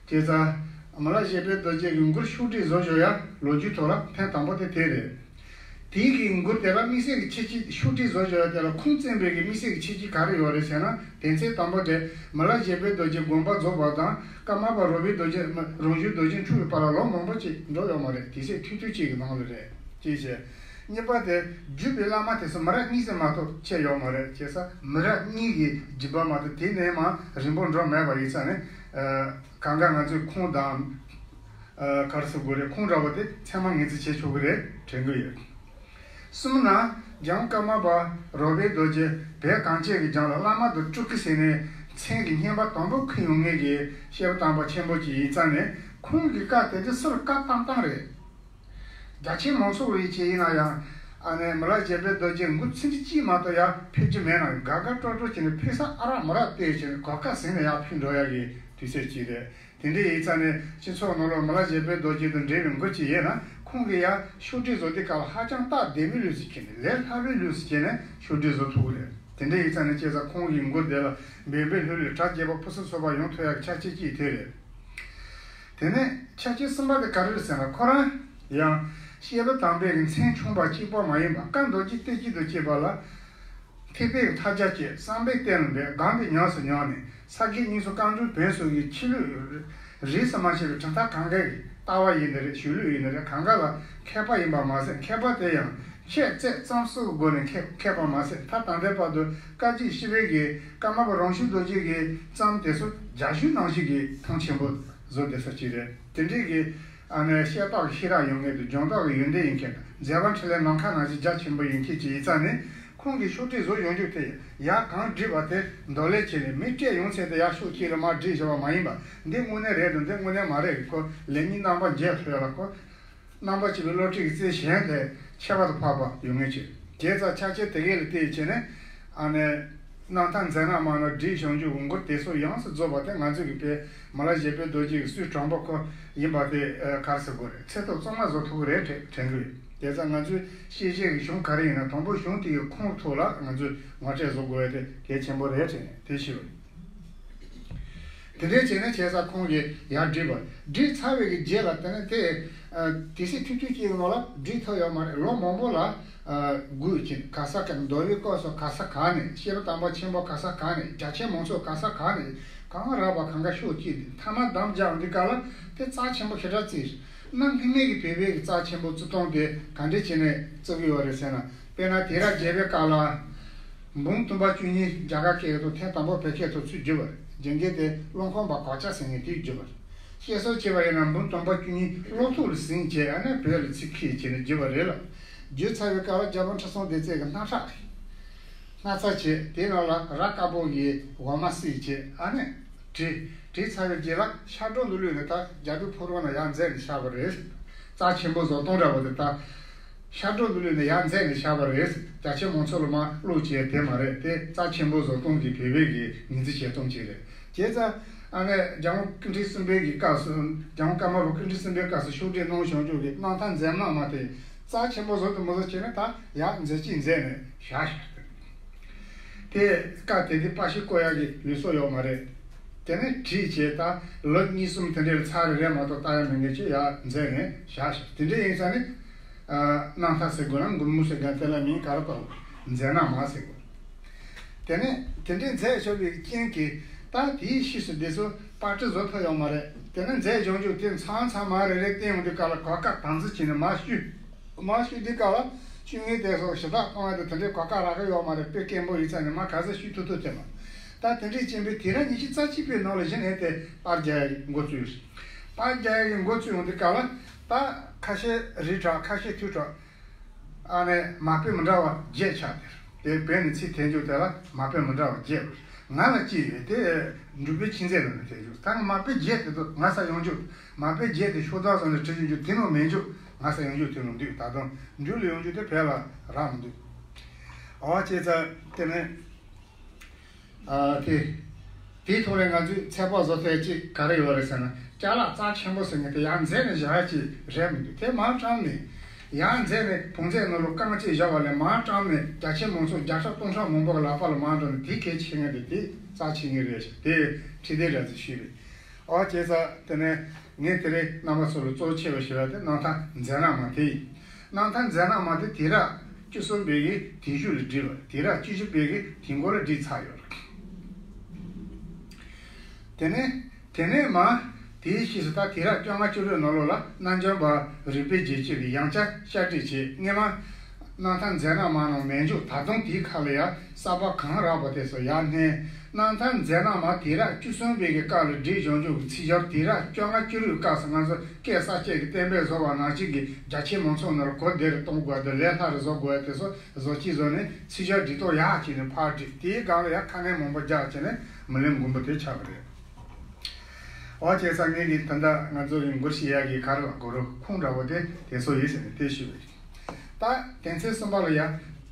བྱས་ཙང་མི་ལ་བཞད་པའི་རྡོ་རྗེ་གི་མགུར་ཕྱོགས་སྒྲིག་བཟོ་བཞག་ཡ་ལོ་རྒྱུས་ཐོག་ལ་ཐེངས་དང་པོ་དེ་དེ་རེད། དེའི་གི་མགུར་དེ་ལ་དམིགས་བསལ་གྱི་ཁྱད་ཆོས་ཕྱོགས་སྒྲིག་བཟོ་བཞག་ཡ་དེ་ལ་ཁུངས་བཙན་པའི་གི་དམིགས་བསལ་གྱི་ཁྱད་ཆོས་ག་རེ་ཡོད་རེད་ཟེར་ན། དོན་ཚན་དང་པོ་དེ་མི་ལ་བཞད་པའི་རྡོ་རྗེ་དགོངས་པ་རྫོགས་པ་དང་། ཀརྨ་པ་རོལ་པའི་རྡོ་རྗེ་རང་གཞུང་རྡོ་རྗེ་འཁྲུངས་པའི་བར་ལ་ལོ་མང་པོ་ཅིག་འགྲོ་ཡོད་མ་རེད། དུས་ཚོད་ཐུང་ཐུང་ཅིག་གི་ནང་ལ་རེད། ཅེས་བཤད། གཉིས་པ་དེ་བརྒྱུད་པའི་བླ་མ་དེ་ཚོ་མི་རབས་གཉིས་ཙམ་མ་གཏོགས་ཆད་ཡོད་མ་རེད། བྱས་ཙང་མི་རབས་གཉིས་ཀྱི་བརྒྱུད་པ་མ་གཏོགས་དེ་ནས་མར་རིང་པོ་འགྲོ་མེད་པ་ཡིན་ཙང་ནས། གང་ག་ང་ཚོས་ཁུངས་དང་། ག་རེ་ཟེར་དགོས་རེད། ཁུངས་འདྲ་བོ་དེ་ཚད་མ་ངེས་འཛིན་བྱེད་ཆོག་གི་རེད་དྲན་གི་ཡོད། གསུམ་ན། འཇང་ཀརྨ་པ་རོལ་པའི་རྡོ་རྗེ་བོད་གངས་ཅན་གྱི་ལྗོངས་ལ་བླ་མ་དང་སྤྲུལ་སྐུ་ཟེར་ནས་མཚན་གྱི་བསྙེན་པ་དང་པོ་ཁུར་ཡོང་མཁན་གྱི་སྐྱེས་བུ་དམ་པ་ཆེན་པོ་ཅིག་ཡིན་ཙང་ནས། ཁོང་གི་བཀའ་དེ་འདྲ་སུ་ལ་བཀའ་བཏང་བཏང་རེད། རྒྱ་ཆེན་མང་ཚོགས་བས་བྱས་ཡིན་ན་ཡང་། ཨ་ནི་མི་ལ་བཞད་པའི་རྡོ་རྗེ་མགུར་ཚིག་འབྲུ་གཅིག་མ་གཏོགས་ཡར་ཕེབས་རྒྱུ་མེད་ན་དགའ་དགའ་སྤྲོ་སྤྲོ་བྱས་ནས་ཕེབས་ས་ཨ་རག་མ་རག་བལྟས་བྱས་ནས་གོ་སྐབས་ཟིན་ནས་ཡར་ཕེབས་འགྲོ་ཡག་གི་དུས་ཚོད་ཅིག་རེད། དེ་འདྲ་ཡིན་ཙང་ནས་སྤྱི་ཚོགས་ནང་ལ་མི་ལ་བཞད་པའི་རྡོ་རྗེ་དང་འབྲེལ་བའི་མགུར་ཅིག་ཡོད་ན། ཁོང་གིས་ཡང་ཕྱོགས་སྒྲིག་བཟོ་དུས་སྐབས་ལ་ཧ་ཅང་སྟབས་བདེ་མོའི་ལུགས་སུ་བྱས་ནས། ལས་སླ་བའི་ལུགས་སུ་བྱས་ནས་ཕྱོགས་སྒྲིག་བཟོ་ཐུབ་ཀྱི་རེད། དེ་འདྲ་ཡིན་ཙང་ནས་བྱས་ཙང་ཁོང་གི་མགུར་དེ་ལ་འབད་འབད་ལྷོད་ལྷོད་གྲ་རྒྱས་པ་ཕུན་སུམ་ཚོགས་པ་ཡོང་ཐུབ་ཡག་གི་ཆ་རྐྱེན་གཅིག་དེ་རེད། དེ་ནས་ཆ་རྐྱེན་གསུམ་པ་དེ་ག་རེ་རེད་ཟེར་ན། ཁོ་རང་ཡང་སྐྱེས་བུ་དམ་པའི་གི་མཚན་ཆུང་བ་གཅིག་པོ་མ་ཡིན་པ། བཀའ་མདོ་རྒྱུད་བསྟན་བཅོས་དང་བཅས་པ་ལ་ཐེག་པའི་ཐབས་རྒྱ་བསྐྱེད། བསམ་པའི་གཏན་ལ་འབེབས། སྒོམ་པས་ཉམས་སུ་མྱོང་ནས། ས་དགེ་བསྙེན་སོགས་བསྐང་འདུས་བོན་སོགས་ཀྱི་ཆོས་ལུགས་རིས་སུ་མ་ཆད་པའི་གྲུབ་མཐའ་གང་གའི་ལྟ་བ་ཡིན་ནི་རེད། གཞུང་ལུགས་ཡིན་ནི་རེད། གང་ག་ལ་མཁས་པ་ཡིན་པ་མ་ཟད། མཁས་པ་དེ་ཡང་ཆོས་རྩེ་རྩོམ་གསུམ་གྱི་སྒོ་ནས་མཁས་མཁས་པ་མ་ཟད། ད་ད་ལྟའི་བར་དུ་བཀའ་བརྒྱུད་ཕྱི་པའི་གི་ཀརྨ་པ་རང་ཆུང་རྡོ་རྗེ་གི་རྩོམ་དེ་ཚོ་རྒྱ་གཞུང་ནང་བཞིན་གྱི་མཐོང་ཆེན་པོ་བཟོ་བསྡད་ས་ཅིག་རེད། དེ་འདྲའི་གི་ཨ་ནི་ཤེས་རྟོགས་ཤེས་རབ་ཡོད་མཁན་དང་། སྦྱོང་བརྡར་གྱི་ཡོན་ཏན་ཡོད་མཁན་དང་། མཛད་པ་འཕྲིན་ལས་ནམ་མཁའ་ནང་བཞིན་རྒྱ་ཆེན་པོ་ཡོད་མཁན་ཅིག་ཡིན་ཙང་ནས། ཁོང་གིས་ཕྱོགས་སྒྲིག་བཟོ་ཡོང་རྒྱུ་དེ་ཡང་གང་བསྒྲིགས་པ་དེ་འདོར་ལེན་བྱས་ནས། མི་སྤྲད་ཡོང་ཚད་དེ་ཡར་ཕྱོགས་གཅིག་ལ་མར་བསྒྲིགས་བཞག་པ་མ་ཡིན་པ། འདི་དངོས་གནས་རེད་དང་འདི་དངོས་གནས་མ་རེད། ཁོ་ལེགས་ཉེས་རྣམ་པར་འབྱེད་ཐུབ་ཡ་ལ། ཁོ་རྣམ་པ་གཅིག་པའི་བློ་གྲོས་ཀྱི་རྩལ་གཞན་དེ་ཁྱད་པར་དུ་འཕགས་པ་ཡོད་ངེས་ཀྱི། བྱས་ཙང་ཆ་རྐྱེན་དེ་གས་ལ་བལྟས་བྱས་ནས། ཨ་ནི་རྣམ་ཐར་མཛད་རྣམ་མ་ནས་བསྒྲིགས་བྱུང་རྒྱུ་གི་མགུར་དེ་ཚོ་ཡོངས་སུ་རྫོགས་པ་དེ་ང་ཚོས་ཀྱི་དཔེ་མི་ལ་བཞད་པའི་རྡོ་རྗེ་གི་སྲོལ་དྲང་པོ་ཁོ་ཡིན་པ་དེ། ཨ། ག་རེ་ཟེར་དགོས་རེད། ཚད་ཐོག་གཙང་མ་བཟོ་ཐུབ་ཀྱི་རེད་དྲན་དྲན་གྱི་ཡོད། དེ་ཙང་ང་ཚོས་ཤེས་བྱའི་གི་གཞུང་ག་རེ་ཡིན་ན། དང་པོ་གཞུང་དེ་གི་ཁུངས་ཐོག་ལ་ང་ཚོས་ངོ་སྤྲོད་བཟོ་དགོས་ཡ་དེ་གལ་ཆེན་པོ་རེད་དྲན་ནས་དེ་ཞུས་པ་ཡིན། དེ་འདྲའི་བྱས་ནས་བྱས་ཙང་ཁོང་གིས་ཡར་བསྒྲིགས་པ། བསྒྲིགས་ཚར་བའི་གི་རྗེས་ལ་དེ་ནས་དེ། ཨ། དུས་ཚོད་ཐུང་ཐུང་ཅིག་གི་ནང་ལ་བསྒྲིགས་ཐུབ་ཡོད་མ་རེད། ལོ་མང་པོ་ལ། ཨ། སྒུག་བྱས། ག་ས་ག་ནས། འདོད་པའི་སྐབས་སུ་ག་ས་ག་ནས། སྐྱེས་བུ་དམ་པ་ཆེན་པོ་ག་ས་ག་ནས། རྒྱ་ཆེན་མང་ཚོགས་ག་ས་ག་ནས། གང་རག་པ་གང་ག་ཤོག་ཅིག་ནས་མཐའ་མ་འདམ་རྒྱག་འདི་ག་ལ་དེ་རྩ་ཆེན་པོ་ཞེ་དྲག་བརྩིས། གནའ་སྔ་མོའི་གི་བོད་པའི་གི་རྩ་ཆེན་པོ་བརྩི་སྟངས་དེ་ག་འདྲས་བྱས་ནས་བརྩི་གི་ཡོད་རེད་ཟེར་ན། དཔེར་ན་དུས་རབས་བརྒྱད་པའི་སྐབས་ལ། འབུམ་སྟོང་པ་བཅུ་གཉིས་རྒྱ་གར་སྐད་ཐོག་ཐེངས་དང་པོ་བོད་སྐད་ཐོག་ཚུར་བསྒྱུར་བ་རེད། སྦྱང་མཁན་དེ་ཀློང་ཁོག་པ་གོ་ཆ་ཟེར་མཁན་དེས་བསྒྱུར་བ་རེད། བཤད་སྲོལ་བྱས་པ་ཡིན་ན་འབུམ་སྟོང་པ་བཅུ་གཉིས་ཀློག་ཐོག་ལ་ཟིན་བྱས། ཨ་ནི་བོད་ལ་ཚིག་ཁུར་བྱས་ནས་བསྒྱུར་བ་རེད་ལ། བསྒྱུར་ཚར་བའི་སྐབས་ལ་རྒྱལ་པོ་ཁྲི་སྲོང་ལྡེ་བཙན་གྱི་སྣག་ཁྲག་སྣག་ཚ་བྱས། དེའི་ནང་ལ་ར་དཀར་པོ་གི་འོ་མ་བསྲེས་བྱས། ཨ་ནི་བྲིས། བྲིས་ཚར་བའི་རྗེས་ལ་ཤར་གྲོང་དུ་བླུགས་ནས། ད་རྒྱ་དུ་ཕོ་རོ་ན་ཡར་མཛད་ནས་བཞག་པ་རེད། རྩ་ཆེན་པོ་བཟོ་སྟངས་འདྲ་བོ་དེ་ད། ཤར་གྲོང་དུ་བླུགས་ནས་ཡར་མཛད་ནས་བཞག་པ་རེད། རྒྱ་ཆེན་མང་ཚོགས་ལ་མར་བླུགས་བྱས་དེ་མ་རེད། དེ་རྩ་ཆེན་པོ་བཟོ་སྟངས་ཀྱི་བོད་པའི་གི་ངོས་འཛིན་བྱེད་སྟངས་ཅིག་རེད། བྱས་ཙང་ཨ་ནི་རྒྱལ་དབང་སྐུ་ཕྲེང་གསུམ་པའི་གི་སྐབས་སུ། རྒྱལ་དབང་ཀརྨ་པ་སྐུ་ཕྲེང་གསུམ་པའི་སྐབས་སུ་ཕྱོགས་སྒྲིག་གནང་བྱུང་རྒྱུ་གི་རྣམ་ཐར་མཛད་རྣམ་མ་དེ་རྩ་ཆེན་པོ་བཟོ་དང་མི་བཟོ་བྱས་ན། ད་ཡར་མཛད་ཅིག་མཛད་ནས་བཞག་བཞག་སྟེ། དེ་སྐབས་དེ་དུས་པར་ཤིང་བརྐོ་ཡག་གི་ལུགས་སྲོལ་ཡོད་མ་རེད། དེ་ནས་བྲིས་བྱས་ད་ལོ་གཉིས་གསུམ་དེ་འདྲའི་ཚར་རེ་རེ་མ་གཏོགས་ལྟ་ཡག་མེད་མཁན་ཅིག་ཡར་མཛད་ནས་བཞག་བཞག་དེ་འདྲ་ཡིན་ཙང་ནི། ཨ། རྣམ་ཐར་ཟེར་དགོས་ན། མགུར་མོ་ཟེར་དགོས་ན། དེ་ལ་མིང་ག་རེ་བཏགས། མཛད་རྣམ་མ་ཟེར་དགོས། དེ་ནས་དེ་འདྲའི་མཛད་ཆོག་པའི་རྐྱེན་གྱིས་ད་དེའི་ཕྱིས་སུ་དེ་ཚོ་པར་སྐྲུན་བཟོ་ཐུབ་ཡོད་མ་རེད། དེ་ནས་མཛད་བྱུང་རྒྱུ་དེ་མཚམས་མཚམས་མ་རེ་རེ་བསྟན་ཡོང་དུས་སྐབས་ལ་གོ་སྐབས་དམ་འཛིན་བྱས་ནས་མར་བཤུས། མར་བཤུས་དུས་སྐབས་ལ་བཤུས་མཁན་དེ་ཚོ་ཞུ་དག་གཏོང་ཡ་དེ་དེ་འདྲའི་གོ་སྐབས་རག་གི་ཡོད་མ་རེད། དཔེ་སྐྱེན་པོ་ཡིན་ཙང་ནས་མར་ག་ཚོད་བཤུས་ཐུབ་ཐུབ་དེ་མར། ད་དེ་འདྲའི་རྐྱེན་པས་དུས་རབས་ཉི་ཤུ་རྩ་གཅིག་པའི་ནང་ལ་གཞི་ནས་དེ་པར་རྒྱག་ཡ་འགོ་བཙུགས་ཡོད། པར་རྒྱག་ཡ་འགོ་བཙུགས་ཡོང་དུས་སྐབས་ལ་ད་ཁ་ཤས་རིགས་དྲག་ཁ་ཤས་དུས་དྲག་ཨ་ནི་མ་དཔེ་མི་འདྲ་བ་བརྒྱད་ཆགས་དེར། དེ་བོད་ནས་ཚིག་འཐེན་རྒྱུ་དེ་ལ་མ་དཔེ་མི་འདྲ་བ་བརྒྱད། ང་ལ་གཅིག་ཡོད། དེ་འབྲུག་པའི་ཆོས་མཛད་ནང་ནས་འཐེན་རྒྱུ། ད་ང་མ་དཔེ་བརྒྱད་དེ་ཚོ་ངའི་སར་ཡོང་རྒྱུ། མ་དཔེ་བརྒྱད་དེ་ཤོག་ཐག་བཟོས་ནས་བྲིས་ཡོང་རྒྱུ་དེ་ནང་མེད་རྒྱུ། ངའི་སར་ཡོང་རྒྱུ་དེ་ནང་འདུག་ད་དུང་འབྲུག་ལ་ཡོང་རྒྱུ་དེ་བོད་ལ་རག་མི་འདུག་འོ་བྱས་ཙང་དེ་ནས། ཨ། དེ། དེའི་ཐོག་ནས་ང་ཚོས་ཚོད་དཔག་བཟོ་ཐུབ་ཡ་གཅིག་ག་རེ་ཡོད་རེད་ཟེར་ན། ཅ་ལག་རྩ་ཆེན་པོ་ཟེར་མཁན་དེ་ཡར་མཛད་ནས་བཞག་ཡ་གཅིག་རེད་མི་འདུག་དེ་མར་བཀྲམ་ནས། ཡར་མཛད་ནས་བོངས་ཚད་ནང་ལ་རྐང་གཅིག་བཞག་པ་ལས་མར་བཀྲམ་ནས་རྒྱ་ཆེན་མང་ཚོགས་བརྒྱ་ཕྲག་སྟོང་ཕྲག་མང་པོ་གི་ལག་པ་ལ་མར་འགྲོ་ནས་དེ་གལ་ཆེ་མཁན་དེ་དེ་རྩ་ཆེ་གི་རེད་ཟེར། དེ་ཁྲི་ལྡེ་ར་ཚོས་ཞུས་པས། ཨོ་བྱས་ཙང་དེ་ནས་ངས་དེ་རིང་རྣམ་པ་ཚོ་ལ་གཙོ་ཆེ་བ་ཞུ་བ་དེ་རྣམ་ཐར་མཛད་རྣམ་མ་དེ་ཡིན། རྣམ་ཐར་མཛད་རྣམ་མ་དེ་དུས་རབས་བཅུ་གསུམ་པའི་གི་དུས་མཇུག་ལ་བྲིས་པ། དུས་རབས་བཅུ་བཞི་པའི་གི་དུས་འགོ་ལ་བྲིས་ཚར་ཡོད་རེད། དེ་ནས་དེ་ནས་མར་དེའི་ཕྱིས་སུ་ད་དུས་རབས་བཅོ་ལྔ་བཅུ་དྲུག་ནང་ལོ་ལ་རྣལ་འབྱོར་པ་རིག་པའི་རྗེས་གཅོད་ཀྱིས་ཡང་བསྐྱར་བསྐྱར་བྲིས་བྱས། སྔོན་མ་རྣམ་ཐར་མཛད་རྣམ་མ་རྣམས་མེད་འཇོག་ད་དུང་དེའི་ཁ་ལ་ཡང་གསར་པ་གང་རག་པ་དེ་ཚོ་ཡར་བསྣན། རྣམ་ཐར་མཛད་རྣམ་མ་དུས་རབས་བཅུ་གསུམ་པའི་གི་སྐབས་ལ་བྲིས་བཞག་རྒྱུ་གི་ཚིག་སྦྱོར། དུས་རབས་བཅོ་ལྔ་བཅུ་རེའི་སྐབས་སུ་ང་ཚོ་སྐད་གསར་བཅད་ཀྱི་གཏན་འབེབས་བཟོ་བ་ནང་བཞིན་གྱི་རྒྱ་ཆེན་མང་ཚོགས་ནང་ལ་གོ་བདེ་རུ་གཏོང་དགོས་དང་ལས་སླ་རུ་བཟོ་དགོས་དེ་ཚོ་བཟོ་གཅིག་བཟོ་ནས་ཚིག་སྦྱོར་འབྲི་སྟངས་ཡག་བྱས་ནས་ཕར་བྲིས། དེའི་སྒང་ལ་ཡང་ཁ་ངན་མང་པོ་རྒྱག་བྱས་ནས་མི་ལེན་མགོན་པོ་དེ་ཆགས་པ་རེད། འོ་བྱས་ཙང་ངེད་ཀྱིས་ད་ལྟ་ང་ཚོ་གི་མགུར་བཤད་ཡག་གི་ག་རེ་ལབ་དགོས་རེད། ཁུངས་འདྲ་བོ་དེ་དེ་ཚོ་ཡིན་ཟེར་ནས་དེ་ཞུས་པ་རེད། ད་དོན་ཚན་གསུམ་པ་ལ་ཡ།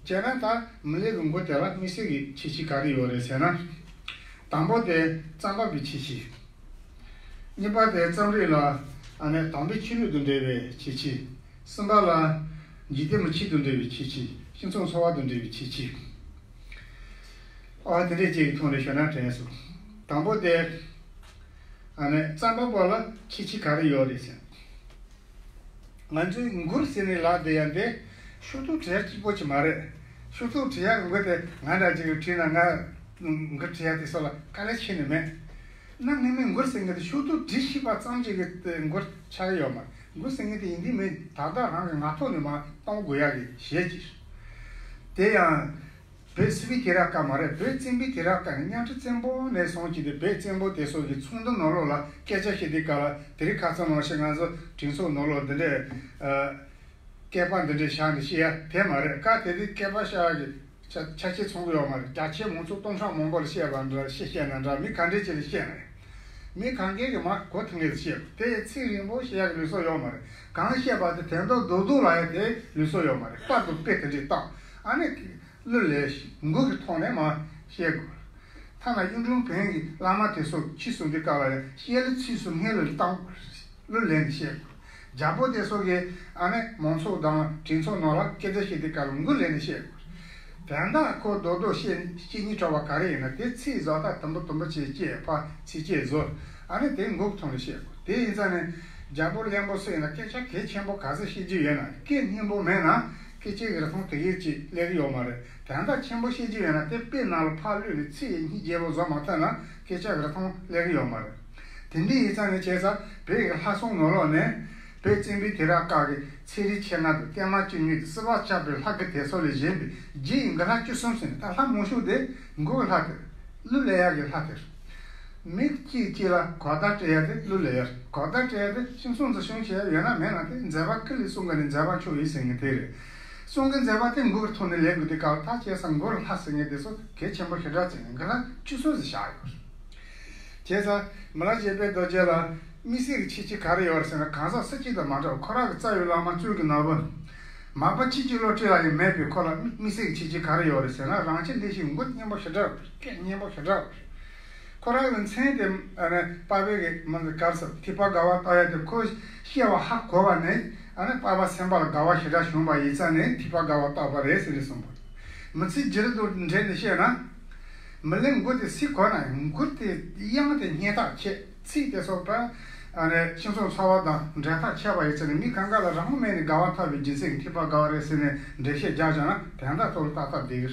བྱས་ན་ད་མི་ལེན་གི་མགུར་དེ་ལ་དམིགས་བསལ་གྱི་ཁྱད་ཆོས་ག་རེ་ཡོད་རེད་ཟེར་ན། དང་པོ་དེ་རྩོམ་པ་པོའི་ཁྱད་ཆོས། གཉིས་པ་དེ་རྩོམ་རིག་ལ་ཨ་ནི་དམ་པའི་ཆོས་ལུགས་དང་འབྲེལ་བའི་ཁྱད་ཆོས། གསུམ་པ་ལ་འཇིག་རྟེན་མི་ཆོས་དང་འབྲེལ་བའི་ཁྱད་ཆོས། སྤྱི་ཚོགས་འཚོ་བ་དང་འབྲེལ་བའི་ཁྱད་ཆོས། ཨ་དེ་འདྲས་ཅིག་གི་ཐོག་ནས་ཞུས་ན་དྲན་སོང་། དང་པོ་དེ་ཨ་ནི་རྩོམ་པ་པོ་ལ་ཁྱད་ཆོས་ག་རེ་ཡོད་རེད་ཟེར། ང་ཚོའི་མགུར་ཟེར་ནས་ལབ་བསྡད་ཡ་འདི་ཤོག་ཐོག་བྲིས་ཡ་གཅིག་པོ་ཅིག་མ་རེད། ཤོག་ཐོག་བྲིས་ཡ་གི་མགུར་དེ་ང་འདྲ་ཅིག་གིས་བྲིས་ན་ང་མགུར་བྲིས་ཡ་དེ་ཚོ་ལ་དཀའ་ལས་ཁྱོན་ནས་མེད། གནའ་སྔ་མོའི་མགུར་ཟེར་མཁན་དེ་ཤོག་ཐོག་བྲིས་ཤེས་པ་ཙམ་ཅིག་གིས་དེ་མགུར་ཆགས་ཡོད་མ་རེད། མགུར་ཟེར་མཁན་དེ་ཡིན་དེ་མིན་ད་ལྟ་རང་གི་ངག་ཐོག་ནས་མར་གཏོང་དགོས་ཡ་གི་གཞི་ཅིག་རེད། དེ་ཡང་བོད་སིལ་བུའི་དུས་རབས་སྐབས་མ་རེད། བོད་བཙན་པོའི་དུས་རབས་སྐབས་ནས་གཉའ་ཁྲི་བཙན་པོ་ནས་བཟུང་བྱས་ཏེ་བོད་བཙན་པོ་དེ་ཚོ་གི་ཚོགས་འདུ་ནང་ལོགས་ལ་སྐད་ཆ་བཤད་དུས་སྐབས་ལ་དེ་རིང་ཁ་སང་ནང་བཞིན་ང་ཚོ་གྲོས་ཚོགས་ནང་ལོགས་འདི་འདྲས་ཨ། སྐད་པ་འདི་འདྲས་བཞག་ནས་བཤད་ཡ་དེ་མ་རེད། སྐབས་དེ་དུས་སྐད་པ་བཤད་ཡ་གི་ཆ་ཆ་རྐྱེན་ཚང་གི་ཡོད་མ་རེད། རྒྱ་ཆེ་མང་ཚོགས་སྟོང་ཕྲག་མང་པོ་ལ་བཤད་པ་འདྲ། བཤད་བཤད་ན་འདྲ། མི་ག་འདྲས་ཅིག་ལ་བཤད་ན་རེད། མི་གང་གས་ཀྱི་མ་གོ་ཐུབ་མཁན་ལ་བཤད་དགོས། དེ་ཚིག་རིང་པོ་བཤད་ཡག་གི་ལུགས་སྲོལ་ཡོད་མ་རེད། གང་བཤད་པ་དེ་དོན་དག་རྡོག་རྡོག་ལ་ཡ་དེ་ལུགས་སྲོལ་ཡོད་མ་རེད། པར་དང་དཔེ་དེ་འདྲས་བཏང་ཨ་ནི་གླུ་ལེན། མགུར་གྱི་ཐོག་ནས་མར་བཤད་དགོས། ཐ་ན་གཡུང་དྲུང་བོན་གྱི་བླ་མ་དེ་ཚོ་ཁྱི་སུ་འདི་སྐབས་ལ་ཡ་བཤད་གླུ་ཚིགས་སུ་བསྔོས་ལ་བཏང་དགོས། གླུ་ལེན་ནས་བཤད་དགོས། རྒྱལ་པོ་དེ་ཚོ་གིས་ཨ་ནི་མང་ཚོགས་དང་གྲོས་ཚོགས་ནང་ལ་སྐད་ཆ་བཤད་དུས་སྐབས་ལ་མགུར་ལེན་ནས་བཤད་དགོས། དོན་དག་ཁོ་རྡོག་རྡོག་བཤད་བཤད་སྙིང་བྲོ་བ་ག་རེ་ཡིན་ན་དེ་ཚིག་བཟོ་ལྟ་དུམ་བུ་དུམ་བུ་བྱས་བཅད་ཕར་ཚིགས་བཅད་བཟོ། ཨ་ནི་དེ་མགུར་ཐོག་ནས་བཤད་དགོས། དེ་ཡིན་ཙང་ནས་རྒྱལ་པོ་གླེན་པོ་སུ་ཡིན་ན་སྐད་ཆ་གལ་ཆེན་པོ་ག་ཚོད་བཤད་རྒྱུ་ཡོད་ན་སྐད་སྙན་པོ་མེད་ན་སྐད་ཆའི་རིན་ཐང་དེ་གས་ཅིག་སླེབས་ཀྱི་ཡོད་མ་རེད། དོན་དག་ཆེན་པོ་བཤད་རྒྱུ་ཡོད་ན་དེ་དཔེ་ནང་ལ་ཕར་བླུགས་ནས་ཚིག་ཡང་སྙིང་རྗེ་པོ་བཟོ་མ་ཐུབ་ན་སྐད་ཆ་གི་རིན་ཐང་སླེབས་ཀྱི་ཡོད་མ་རེད། དེ་འདྲ་ཡིན་ཙང་ནས་བྱས་ཙང་བོད་ཀྱི་ལྷ་སྲུང་ནང་ལོགས་ནས་བོད་བཙན་པོའི་དུས་རབས་སྐབས་ཀྱི་ཚེ་རིང་མཆེད་ལྔ་དང་བསྟན་མ་བཅུ་གཉིས་དང་སྲིད་པ་ཆགས་པའི་ལྷ་སྐུ་དེ་ཚོ་ལས་གཞན་པའི་རྗེ་ཡི་མགུར་ལྷ་བཅུ་གསུམ་ཟེར་ནས་ད་ལྷ་མང་ཤོས་དེ་མགུར་གྱི་ལྷ་དེ་གླུ་ལེན་ཡག་གི་ལྷ་དེ་རེད། མི་གཅིག་གཅིག་ལ་གོ་བརྡ་སྤྲད་ཡ་དེ་གླུ་ལེན་ཡ་རེད། གོ་བརྡ་སྤྲད་ཡ་དེ་ཤིང་སོང་འཛིན་སྐྱོང་བྱེད་ཡ་ཡོད་ན་མེད་ན་དེ་མཛད་པ་ཀུན་ལས་གསུང་གི་ནི་མཛད་པ་མཆོག་ཡིན་ཟེར་མཁན་དེ་རེད། གསུང་གི་མཛད་པ་དེ་མགུར་གྱི་ཐོག་ནས་ལེན་དགོས་དུས་སྐབས་ད་བྱས་ཙང་མགུར་ལྷ་ཟེར་མཁན་དེ་ཚོ་གལ་ཆེན་པོ་ཞེ་དྲག་བརྩིས་ནས་མགུར་ལྷ་བཅུ་གསུམ་ཟེར་བཞག་ཡོད་རེད། བྱས་ཙང་མི་ལ་བཞད་པའི་རྡོ་རྗེ་ལ་དམིགས་བསལ་གྱི་ཁྱད་ཆོས་ག་རེ་ཡོད་རེད་ཟེར་ན། གང་ཟག་སུ་གཅིག་དང་མ་འདྲ་བ་ཁོ་རང་གི་རྩ་བའི་བླ་མ་གཙུག་གི་ནོར་བུ་མར་པ་ཆུ་སྐྱེས་བློ་གྲོས་ལ་ཡང་མེད་པའི་ཁོ་ལ་དམིགས་བསལ་གྱི་ཁྱད་ཆོས་ག་རེ་ཡོད་རེད་ཟེར་ན། རང་ཆས་འདི་ཞིག་མགུར་སྙན་པོ་ཞེ་དྲག་ཡོད་རེད། སྐད་སྙན་པོ་ཞེ་དྲག་ཡོད་རེད། ཁོ་རང་གི་མཚན་དེ་ཨ་ནི་པ་ཕའི་གི་མིང་གི་གར་སོང་ཐོས་པ་དགའ་བ་བཏགས་ཡ་དེ་ཁོ་བཤད་པ་ཧ་གོ་བ་ནས་ཨ་ནི་པ་ཕ་སེམས་པ་ལ་དགའ་བ་ཞེ་དྲག་བྱུང་བ་ཡིན་ཙང་ནས་ཐོས་པ་དགའ་བ་བཏགས་པ་རེད་ཟེར་ནས་གསུངས་པ་རེད། མི་ཚེ་བརྗེ་རེས་དང་འབྲེལ་ནས་བཤད་ན། མི་ལེན་མགུར་དེ་སུས་གོ་ན་མགུར་དེ་དབྱངས་དེ་སྙན་ཐག་ཆད། ཚིག་དེ་སོགས་པ་ཨ་ནི་ཤིང་སོགས་ཚ་བ་དང་འབྲེལ་ཐག་ཆད་པ་ཡིན་ཙང་ནས་མི་གང་ག་ལ་རང་དབང་མེད་ནས་དགའ་བ་ཐོབ་པའི་རྒྱུ་མཚན་གྱིས་ཐོས་པ་དགའ་བ་རེད་ཟེར་ནས་འགྲེལ་བཤད་རྒྱག་བྱུང་ན་དོན་དག་ཐོག་ལ་ཏག་ཏག་བསྡད་ཀྱི་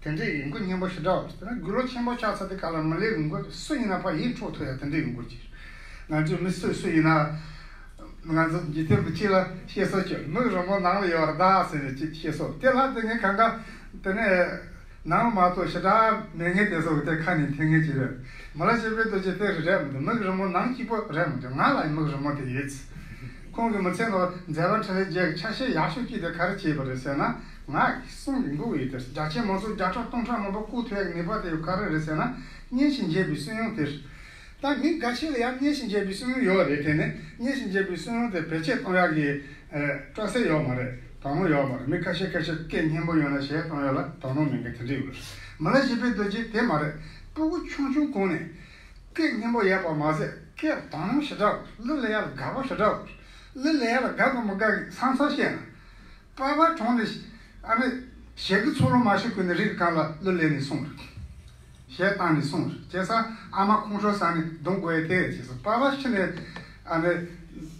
རེད། དེ་འདྲའི་ཡིན་མགུར་སྙན་པོ་ཞེ་དྲག་ཡོད་རེད། དེ་ནས་དགུང་ལོ་ཆེན་པོ་ཆགས་ཚར་དུས་སྐབས་ལ་མི་ལེན་མགུར་སུ་ཡིན་ན་ཕར་ཡིད་འཕྲོག་ཐུབ་ཡ་དེ་འདྲའི་མགུར་ཅིག་ང་ཚོའི་མི་སུ་སུ་ཡིན་ན། ང་ཚོ་འཇིག་རྟེན་པ་སྤྱི་ལ་བཤད་སྲོལ་ཅིག་མིག་རིང་པོ་ནང་ལ་ཡོད་རེད་ཟེར་ནས་ཅིག་བཤད་སྲོལ་དེ་ལ་དེ་ངས་གང་ག་དེ་ནས་ནང་ལ་མ་གཏོགས་ཞེ་དྲག་མེད་མཁན་དེ་ཚོ་གི་དེ་ཁ་ནས་འཐེན་མཁན་ཅིག་རེད། མི་ལ་བྱེད་པའི་རྡོ་རྗེ་དེ་རེད་མི་འདུག་མིག་རིང་པོ་ནང་གཅིག་པོ་རེད་མི་འདུག་ང་ལ་མིག་རིང་པོ་དེ་ཡོད། ཁོང་གི་མི་ཚེ་ནང་མཛད་པ་འཕྲིན་ལས་རྒྱས་ཀྱི་ཆ་ཤས་ཡག་ཤོས་གཅིག་དེ་ག་རེ་བྱས་པ་རེད་ཟེར་ན། ང་གསུང་གི་མགུར་ཡོད་དེ་རྒྱ་ཆེན་མང་ཚོགས་བརྒྱ་ཕྲག་སྟོང་ཕྲག་མང་པོ་བཀུག་ཐུབ་ཡག་གི་ནུས་པ་དེ་ཡོད་ག་རེ་རེད་ཟེར་ན། སྙན་ཞིང་འཇེབས་པའི་སུན་དབྱངས་དེ་རེད། ད་མི་འགའ་ཤས་ལ་ཡང་སྙན་ཞིང་འཇེབས་པའི་སུན་དབྱངས་ཡོད་རེད། དེ་ནི་སྙན་ཞིང་འཇེབས་པའི་སུན་དབྱངས་དེ་བེད་སྤྱོད་གཏོང་ཡག་གི་ཨ་སྤྲོ་སེམས་ཡོད་མ་རེད། དོ་སྣང་ཡོད་མ་རེད། མི་ཁ་ཤས་ཁ་ཤས་སྐད་སྙན་པོ་ཡོད་ན་གཞས་གཏོང་ཡག་ལ་དོ་སྣང་མེད་མཁན་དེ་འདྲ་ཡོད་རེད། མི་ལ་བྱེད་པའི་རྡོ་རྗེ་དེ་མ་རེད། སྤུ་གུ་ཆུང་ཆུང་གོང་ནས་སྐད་སྙན་པོ་ཡོད་པ་མ་ཟད་སྐད་དོ་སྣང་ཞེ་དྲག་གླུ་ལེན་ཡག་ལ་དགའ་པོ་ཞེ་དྲག་གླུ་ལེན་ཡག་ལ་དགའ་དང་མི་དགའ་གི་བསམ་ཚུལ་བཤད་ན། པ་ཕ་གྲོངས་ནས་ཨ་ནི་ཞལ་གྱི་ཚུར་ལོག་མ་ཤོར་གོང་ནས་རི་གི་སྒང་ལ་གླུ་ལེན་ནས་སོང་རེད། གཞས་བཏང་ནས་སོང་རེད། བྱས་ཙང་ཨ་མ་ཁོང་ཁྲོ་ཟ་ནས་རྡུང་དགོས་ཡ་དེ་རེད། བྱས་ཙང་པ་ཕ་ཤི་ནས་ཨ་ནི་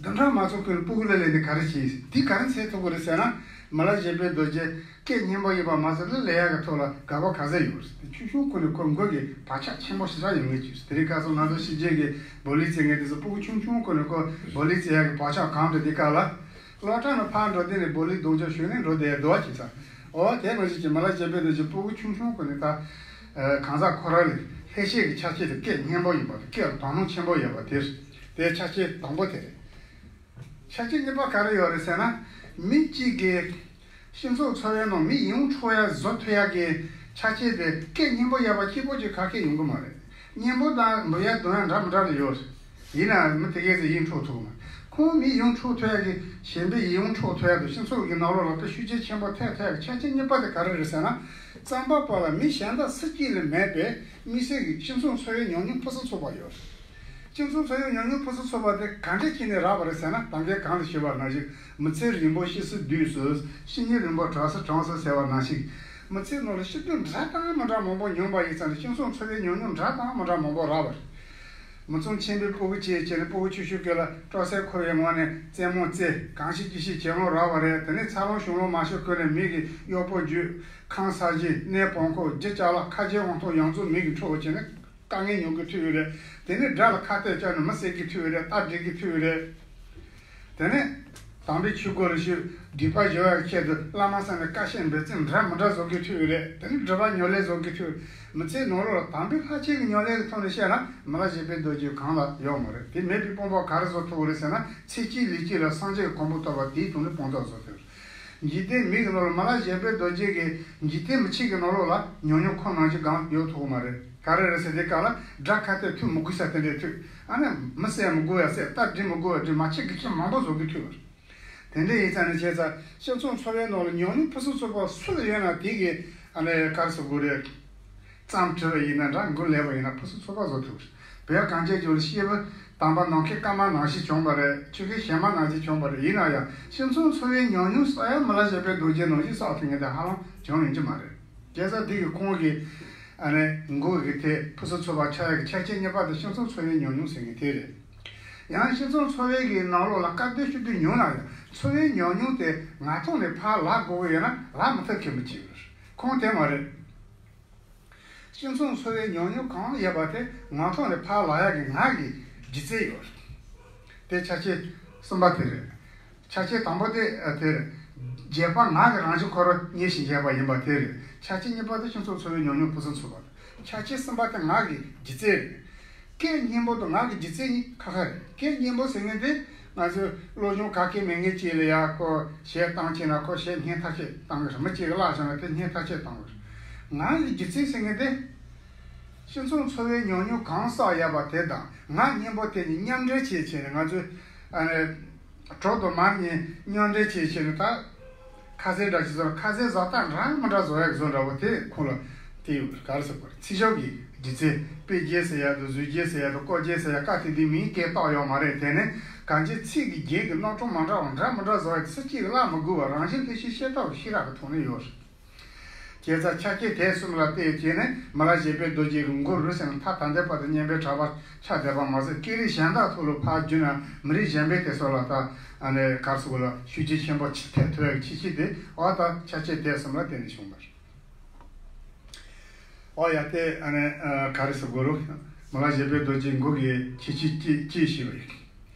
བདུན་ཕྲག་མ་ཚང་གོང་ནས་སྤུ་གུ་གླུ་ལེན་ནས་ག་རེ་བྱེད། དེ་ག་རེ་འཚོལ་ཐུབ་ཀྱི་རེད་ཟེར་ན། མི་ལ་བྱེད་པའི་རྡོ་རྗེ་སྐད་སྙན་པོ་ཡིན་པ་མ་ཟད་གླུ་ལེན་ཡག་གི་ཐོག་ལ་དགའ་པོ་ག་ཚད་ཡོད་རེད། ཆུང་ཆུང་གོང་ནས་ཁོ་མགུར་གྱི་བག་ཆགས་ཆེན་པོ་ཞེ་དྲག་ཡོད་མཁན་ཅིག་རེད། དེ་རིང་ཁ་སང་ང་ཚོ་ཕྱི་རྒྱལ་གྱི་བོ་ལི་རྩེད་མཁན་དེ་ཚོ་སྤུ་གུ་ཆུང་ཆུང་གོང་ནས་ཁོ་བོ་ལི་རྩེད་ཡག་གི་བག་ཆགས་གང་འདྲ་དེ་སྐབས་ལ། སློབ་གྲྭ་ནས་ཕར་འགྲོ་དུས་ནས་བོ་ལི་རྡུང་རྒྱུ་ཞུས་ནས་འགྲོ་བསྡད་འདུག་བ། བྱས་ཙང་འོ་དེ་ནང་བཞིན་གྱི་མི་ལ་བྱེད་པའི་རྡོ་རྗེ་སྤུ་གུ་ཆུང་ཆུང་གོང་ནས་ད་ གང་ཟག་ཁོ་རང་ལ་ལྷད་ཤེས་ཀྱི་ཆ་རྐྱེན་དེ་སྐད་སྙན་པོ་ཡིན་པ་དང་སྐད་ལ་དོ་སྣང་ཆེན་པོ་ཡོད་པ་དེ་རེད། དེ་ཆ་རྐྱེན་དང་པོ་དེ་རེད། ཆ་རྐྱེན་གཉིས་པ་ག་རེ་ཡོད་རེད་ཟེར་ན། མི་གཅིག་གིས་སྤྱི་ཚོགས་འཚོ་བའི་ནང་མི་ཡིད་འཕྲོག་ཡ་བཟོ་ཐུབ་ཡ་གི་ཆ་རྐྱེན་དེ་སྐད་སྙན་པོ་ཡོད་པ་གཅིག་པོ་གཅིག་ག་གེ་ཡོང་གི་མ་རེད། སྙན་པོ་དང་འབུད་ཡ་འདོན་ཡ་འདྲ་མི་འདྲ་ལ་ཡོད་རེད། ཡིན་ནའང་མི་དེ་གས་ཚོ་ཡིད་འཕྲོག་ཐུབ་མ། ཁོང་མི་ཡིད་འཕྲོག་ཐུབ་ཡ་གི་གཞན་པའི་ཡིད་འཕྲོག་ཐུབ་ཡ་དང་སྤྱི་ཚོགས་ཀྱི་ནང་ལོགས་ལ་དཔེ་ཤུགས་རྐྱེན་ཆེན་པོ་ཐེབས་ཐུབ་ཡ་གི་ཆ་རྐྱེན་གཉིས་པ་དེ་ག་རེ་རེད་ཟེར་ན། རྩམ་པ་པ་ལ་མི་གཞན་དག་སུ་གཅིག་ལ་མེད་པའི་དམིགས་བསལ་གྱི་སྤྱི་ཚོགས་འཚོ་བའི་ཉམས་མྱོང་ཕུན་སུམ་ཚོགས་པ་ཡོད། སྤྱི་ཚོགས་འཚོ་བའི་ཉམས་མྱོང་ཕུན་སུམ་ཚོགས་པ་དེ་གང་འདྲ་བྱས་ནས་རག་པ་རེད་ཟེར་ན། ད་གིན་གོང་ལ་ཞུས་པ་ནང་བཞིན་མི་ཚེ་རིང་པོ་གཤིས་སུ་དུས་སུ་གཤིས་རྙིང་རིང་པོ་གྲང་སུ་གྲང་སུ་ཟེར་བ་ནང་བཞིན། མི་ཚེའི་ནང་ལ་སྤྱི་དོན་འདྲ་དང་མི་འདྲ་མང་པོ་མྱོང་པ་ཡིན་ཙང་ནས་སྤྱི་ཚོགས་འཚོ་བའི་ཉམས་མྱོང་འདྲ་དང་མི་འདྲ་མང་པོ་རག་པ་རེད། མི་ཚང་ཆེན་པོའི་སྤུ་གུ་བྱས་བྱས་ནས་སྤུ་གུ་ཆུང་ཆུང་སྐབས་ལ་སྤྲོ་སེམས་འཁོལ་བའི་ངང་ནས་རྩེད་མོ་རྩེ། གང་ཤེས་ཅི་ཤེས་བྱེད་ལོང་རག་པ་རེད། དེ་ནས་འཚར་ལོངས་བྱུང་ལོང་མ་བྱུང་སྐབས་ནས་མི་གི་གཡོག་པོ་འཇུས། ཁང་ས་ཞིང་གནས་བོང་ཁུག་རྒྱུ་ཅ་ལག་ཁ་རྗེ་དབང་ཐང་ཡོངས་རྫོགས་མི་གི་འཕྲོག་བྱས་ནས་དཀའ་ངལ་མྱོང་གི་ཐུག་ཡོད་རེད། དེ་ནས་དགྲ་ལ་ཁ་གཏད་བཅག་ནས་མི་བསད་ཀྱི་ཐུག་ཡོད་རེད། རྟ་སྒྲིག་གི་ཐུག་ཡོད་རེད། དེ་ནས་དམ་པའི་ཆོས་སྒོ་ལ་ཞུགས། སྒྲིབ་པ་སྦྱང་བའི་ཆེད་དུ་བླ་མ་ས་ནས་བཀའ་བཤད་འབད་བརྩོན་འདྲ་མི་འདྲ་བཟོ་གི་ཐུག་ཡོད་རེད། དེ་ནས་སྒྲིབ་པ་ཉམས་ལེན་བཟོ་གི་ཐུག་ཡོད། མི་ཚེའི་ནང་ལོགས་ལ་དམ་པའི་ལྷ་ཆོས་ཀྱི་ཉམས་ལེན་གྱི་ཐོག་ནས་བཤད་ན་མི་ལ་བཞེད་པའི་རྡོ་རྗེ་གང་ལ་ཡོད་མ་རེད། དེ་མེད་པའི་དཔང་པོ་ག་རེ་བཟོ་ཐུབ་རེད་ཟེར་ན། ཚེ་གཅིག་ལུས་གཅིག་ལ་སངས་རྒྱས་ཀྱི་གོ་འཕང་ཐོབ་པ་དེའི་དོན་ལ་དཔང་རྟགས་བཟོ་ཐུབ། འཇིག་རྟེན་མི་གི་ནང་ལ་མི་ལ་བཞེད་པའི་རྡོ་རྗེ་གིས་འཇིག་རྟེན་མི་ཆོས་ཀྱི་ནང་ལོགས་ལ་ཉམས་མྱོང་ཁོ་ནང་བཞིན་གང་ཡོད་ཐུབ་མ་རེད། ག་རེ་རེད་ཟེར་དུས་སྐབས་ལ་དགྲ་ཁ་གཏད་ཐུག་མི་དགོས་ས་དེ་འདྲས་ཐུག་ཨ་ནི་མི་བསད་མི་དགོས་ཡ་བསད། རྟ་སྒྲིག་མི་དགོས་ཡ་སྒྲིག་མ་བྱེད་གི་ཁྱི་མང་པོ་བཟོ་གི་ཐུག་པ་རེད། དེ་འདྲ་ཡིན་ཙང་ནི་བྱས་ཙང་སྤྱི་ཚོགས་འཚོ་བའི་ནང་ལ་ཉམས་མྱོང་ཕུན་སུམ་ཚོགས་པ་སུ་ལ་ཡོད་ན་དེ་གི་ཨ་ནི་ག་རེ་ཟེར་དགོས་རེད། རྩོམ་བྲིས་པ་ཡིན་ན་འདྲ། མགུར་ལེན་པ་ཡིན་ན་ཕུན་སུམ་ཚོགས་པ་བཟོ་ཐུབ། བོད་གངས་ཅན་ལྗོངས་ལ་སྐྱེས་བུ་དམ་པ་ནམ་མཁའི་སྐར་མ་ནང་བཞིན་བྱུང་བ་རེད། ཆོས་སྐལ་གཞན་མ་ནང་བཞིན་བྱུང་བ་རེད། ཡིན་ན་ཡང་སྤྱི་ཚོགས་འཚོ་བའི་ཉམས་མྱོང་བསགས་ཡ་མི་ལ་བཞད་པའི་རྡོ་རྗེ་ནང་བཞིན་བསགས་ཐུབ་མཁན་དེ་ཧ་ལམ་བྱུང་ཡོང་གི་མ་རེད། བྱས་ཙང་འདི་གི་ཁོང་གི་ཨ་ནི་མགུར་གྱི་དེ་ཕུན་སུམ་ཚོགས་པ་ཆགས་ཡ་གི་ཆ་རྐྱེན་གཉིས་པ་དེ་སྤྱི་ཚོགས་འཚོ་བའི་ཉམས་མྱོང་ཟེར་མཁན་དེ་རེད། ཡང་སྤྱི་ཚོགས་འཚོ་བའི་གི་ནང་ལོགས་ལ་དཀའ་སྡུག་ཤུགས་ཆེ་མྱོང་ན་ཡང་འཚོ་བའི་ཉམས་མྱོང་དེ་ངག་ཐོག་ནས་ཕར་ལབ་དགོས་ཀྱི་ཡོད་ན་ལབ་མི་ཐུབ་མཁན་པོ་ཅིག་ཡོད་རེད། ཁོང་དེ་མ་རེད། སྤྱི་ཚོགས་འཚོ་བའི་ཉམས་མྱོང་གང་ཡོད་པ་དེ་ངག་ཐོག་ནས་ཕར་ལབ་ཡག་གི་ངག་གི་སྒྱུ་རྩལ་ཡོད་རེད། དེ་ཆ་རྐྱེན་གསུམ་པ་དེ་རེད། ཆ་རྐྱེན་དང་པོ་དེ་ཨ་དེ་རེད། བརྗོད་པ་ངག་གི་རང་བཞིན་ཁོ་རང་ཉིད་བཞིན་བྱས་པ་ཡིན་པ་དེ་རེད། ཆ་རྐྱེན་གཉིས་པ་དེ་སྤྱི་ཚོགས་འཚོ་བའི་ཉམས་མྱོང་ཕུན་སུམ་ཚོགས་པ་རེད། ཆ་རྐྱེན་གསུམ་པ་དེ་ངག་གི་སྒྱུ་རྩལ་རེད། སྐད་སྙན་པོ་དང་ངག་གི་སྒྱུ་རྩལ་གཉིས་ཁ་ཁ་རེད། སྐད་སྙན་པོ་ཟེར་མཁན་དེ་ང་ཚོས་བློ་སྦྱོང་ག་གེ་མེད་མཁན་ཅིག་ལ་ཡ་ཁོ་གཞས་བཏང་བྱས་ན་ཁོ་གཞས་སྙན་ཐག་ཆོད་བཏང་གི་རེད། མི་གཅིག་གིས་བཀླགས་བྱུང་ན་དེ་སྙན་ཐག་ཆོད་བཏང་གི་རེད། ངག་གི་སྒྱུ་རྩལ་ཟེར་མཁན་དེ་སྤྱི་ཚོགས་འཚོ་བའི་ཉམས་མྱོང་གང་བསགས་ཡོད་པ་དེ་དང་ངག་སྙན་པོ་དེ་གཉིས་མཉམ་འབྲེལ་བྱས་བྱས་ནས་ང་ཚོས་ཨ་ནི་གྲོགས་དང་མ་གཉིས་མཉམ་འབྲེལ་བྱས་བྱས་ནས་ད། ཁ་ཟས་འདྲ་ཞིག་བཟོ་ན་ཁ་ཟས་བཟོ་སྟངས་འདྲ་མི་འདྲ་བཟོ་ཡག་བཟོ་འདྲ་བོ་དེ་ཁོང་ལ་དེ་ཡོད་ག་རེ་ཟེར་དགོས་རེད། ཚིག་ཞབས་ཀྱི་སྒྱུ་རྩལ། དཔེ་རྒྱན་ཟེར་ཡག་དང་བཟོ་རྒྱན་ཟེར་ཡག་དང་སྐོར་རྒྱན་ཟེར་ཡག་བཀའ་དེ་འདི་མིང་སྐད་བཏགས་ཡོད་མ་རེད། དེ་ནས་གང་ཅི་ཚིག་གི་རྒྱན་གྱི་རྣམ་གྲངས་མ་འདྲ་བ་འདྲ་མི་འདྲ་བཟོ་ཡག་དེ་སུ་གཅིག་གིས་བཀླག་མི་དགོས་པར་རང་བཞིན་ལྷད་ཤེས་ཤེས་རྟོགས་ཤེས་རབ་ཀྱི་ཐོག་ནས་ཡོད་རེད། བྱས་ཙང་ཆ་རྐྱེན་དེ་གསུམ་ལ་བལྟས་བྱས་ནས་མི་ལ་བཞད་པའི་རྡོ་རྗེ་གི་མགུར་ཟེར་ན་མཐའ་ད་ལྟའི་བར་དུ་སྙན་པའི་གྲགས་པ་ཆགས་བསྡད་པ་མ་ཟད་སྐད་རིགས་གཞན་དག་ཐོག་ལ་ཕར་བསྒྱུར་ན་མི་རིགས་གཞན་པའི་དེ་ཚོ་ལ་ད་ཨ་ནི་ག་རེ་ཟེར་དགོས་ལ་ཤུགས་རྐྱེན་ཆེན་པོ་ཐེབས་ཐུབ་ཡག་ཁྱད་ཆོས་དེ་འོ་ད་ཆ་རྐྱེན་དེ་གསུམ་ལ་བརྟེན་ནས་བྱུང་བ་རེད། འོ་ཡ་དེ་ཨ་ནི་ག་རེ་ཟེར་དགོས་རུང་མི་ལ་བཞད་པའི་རྡོ་རྗེ་མགུར་གྱི་ཁྱད་ཆོས་ཅི་ཅི་ཞིག་རེད།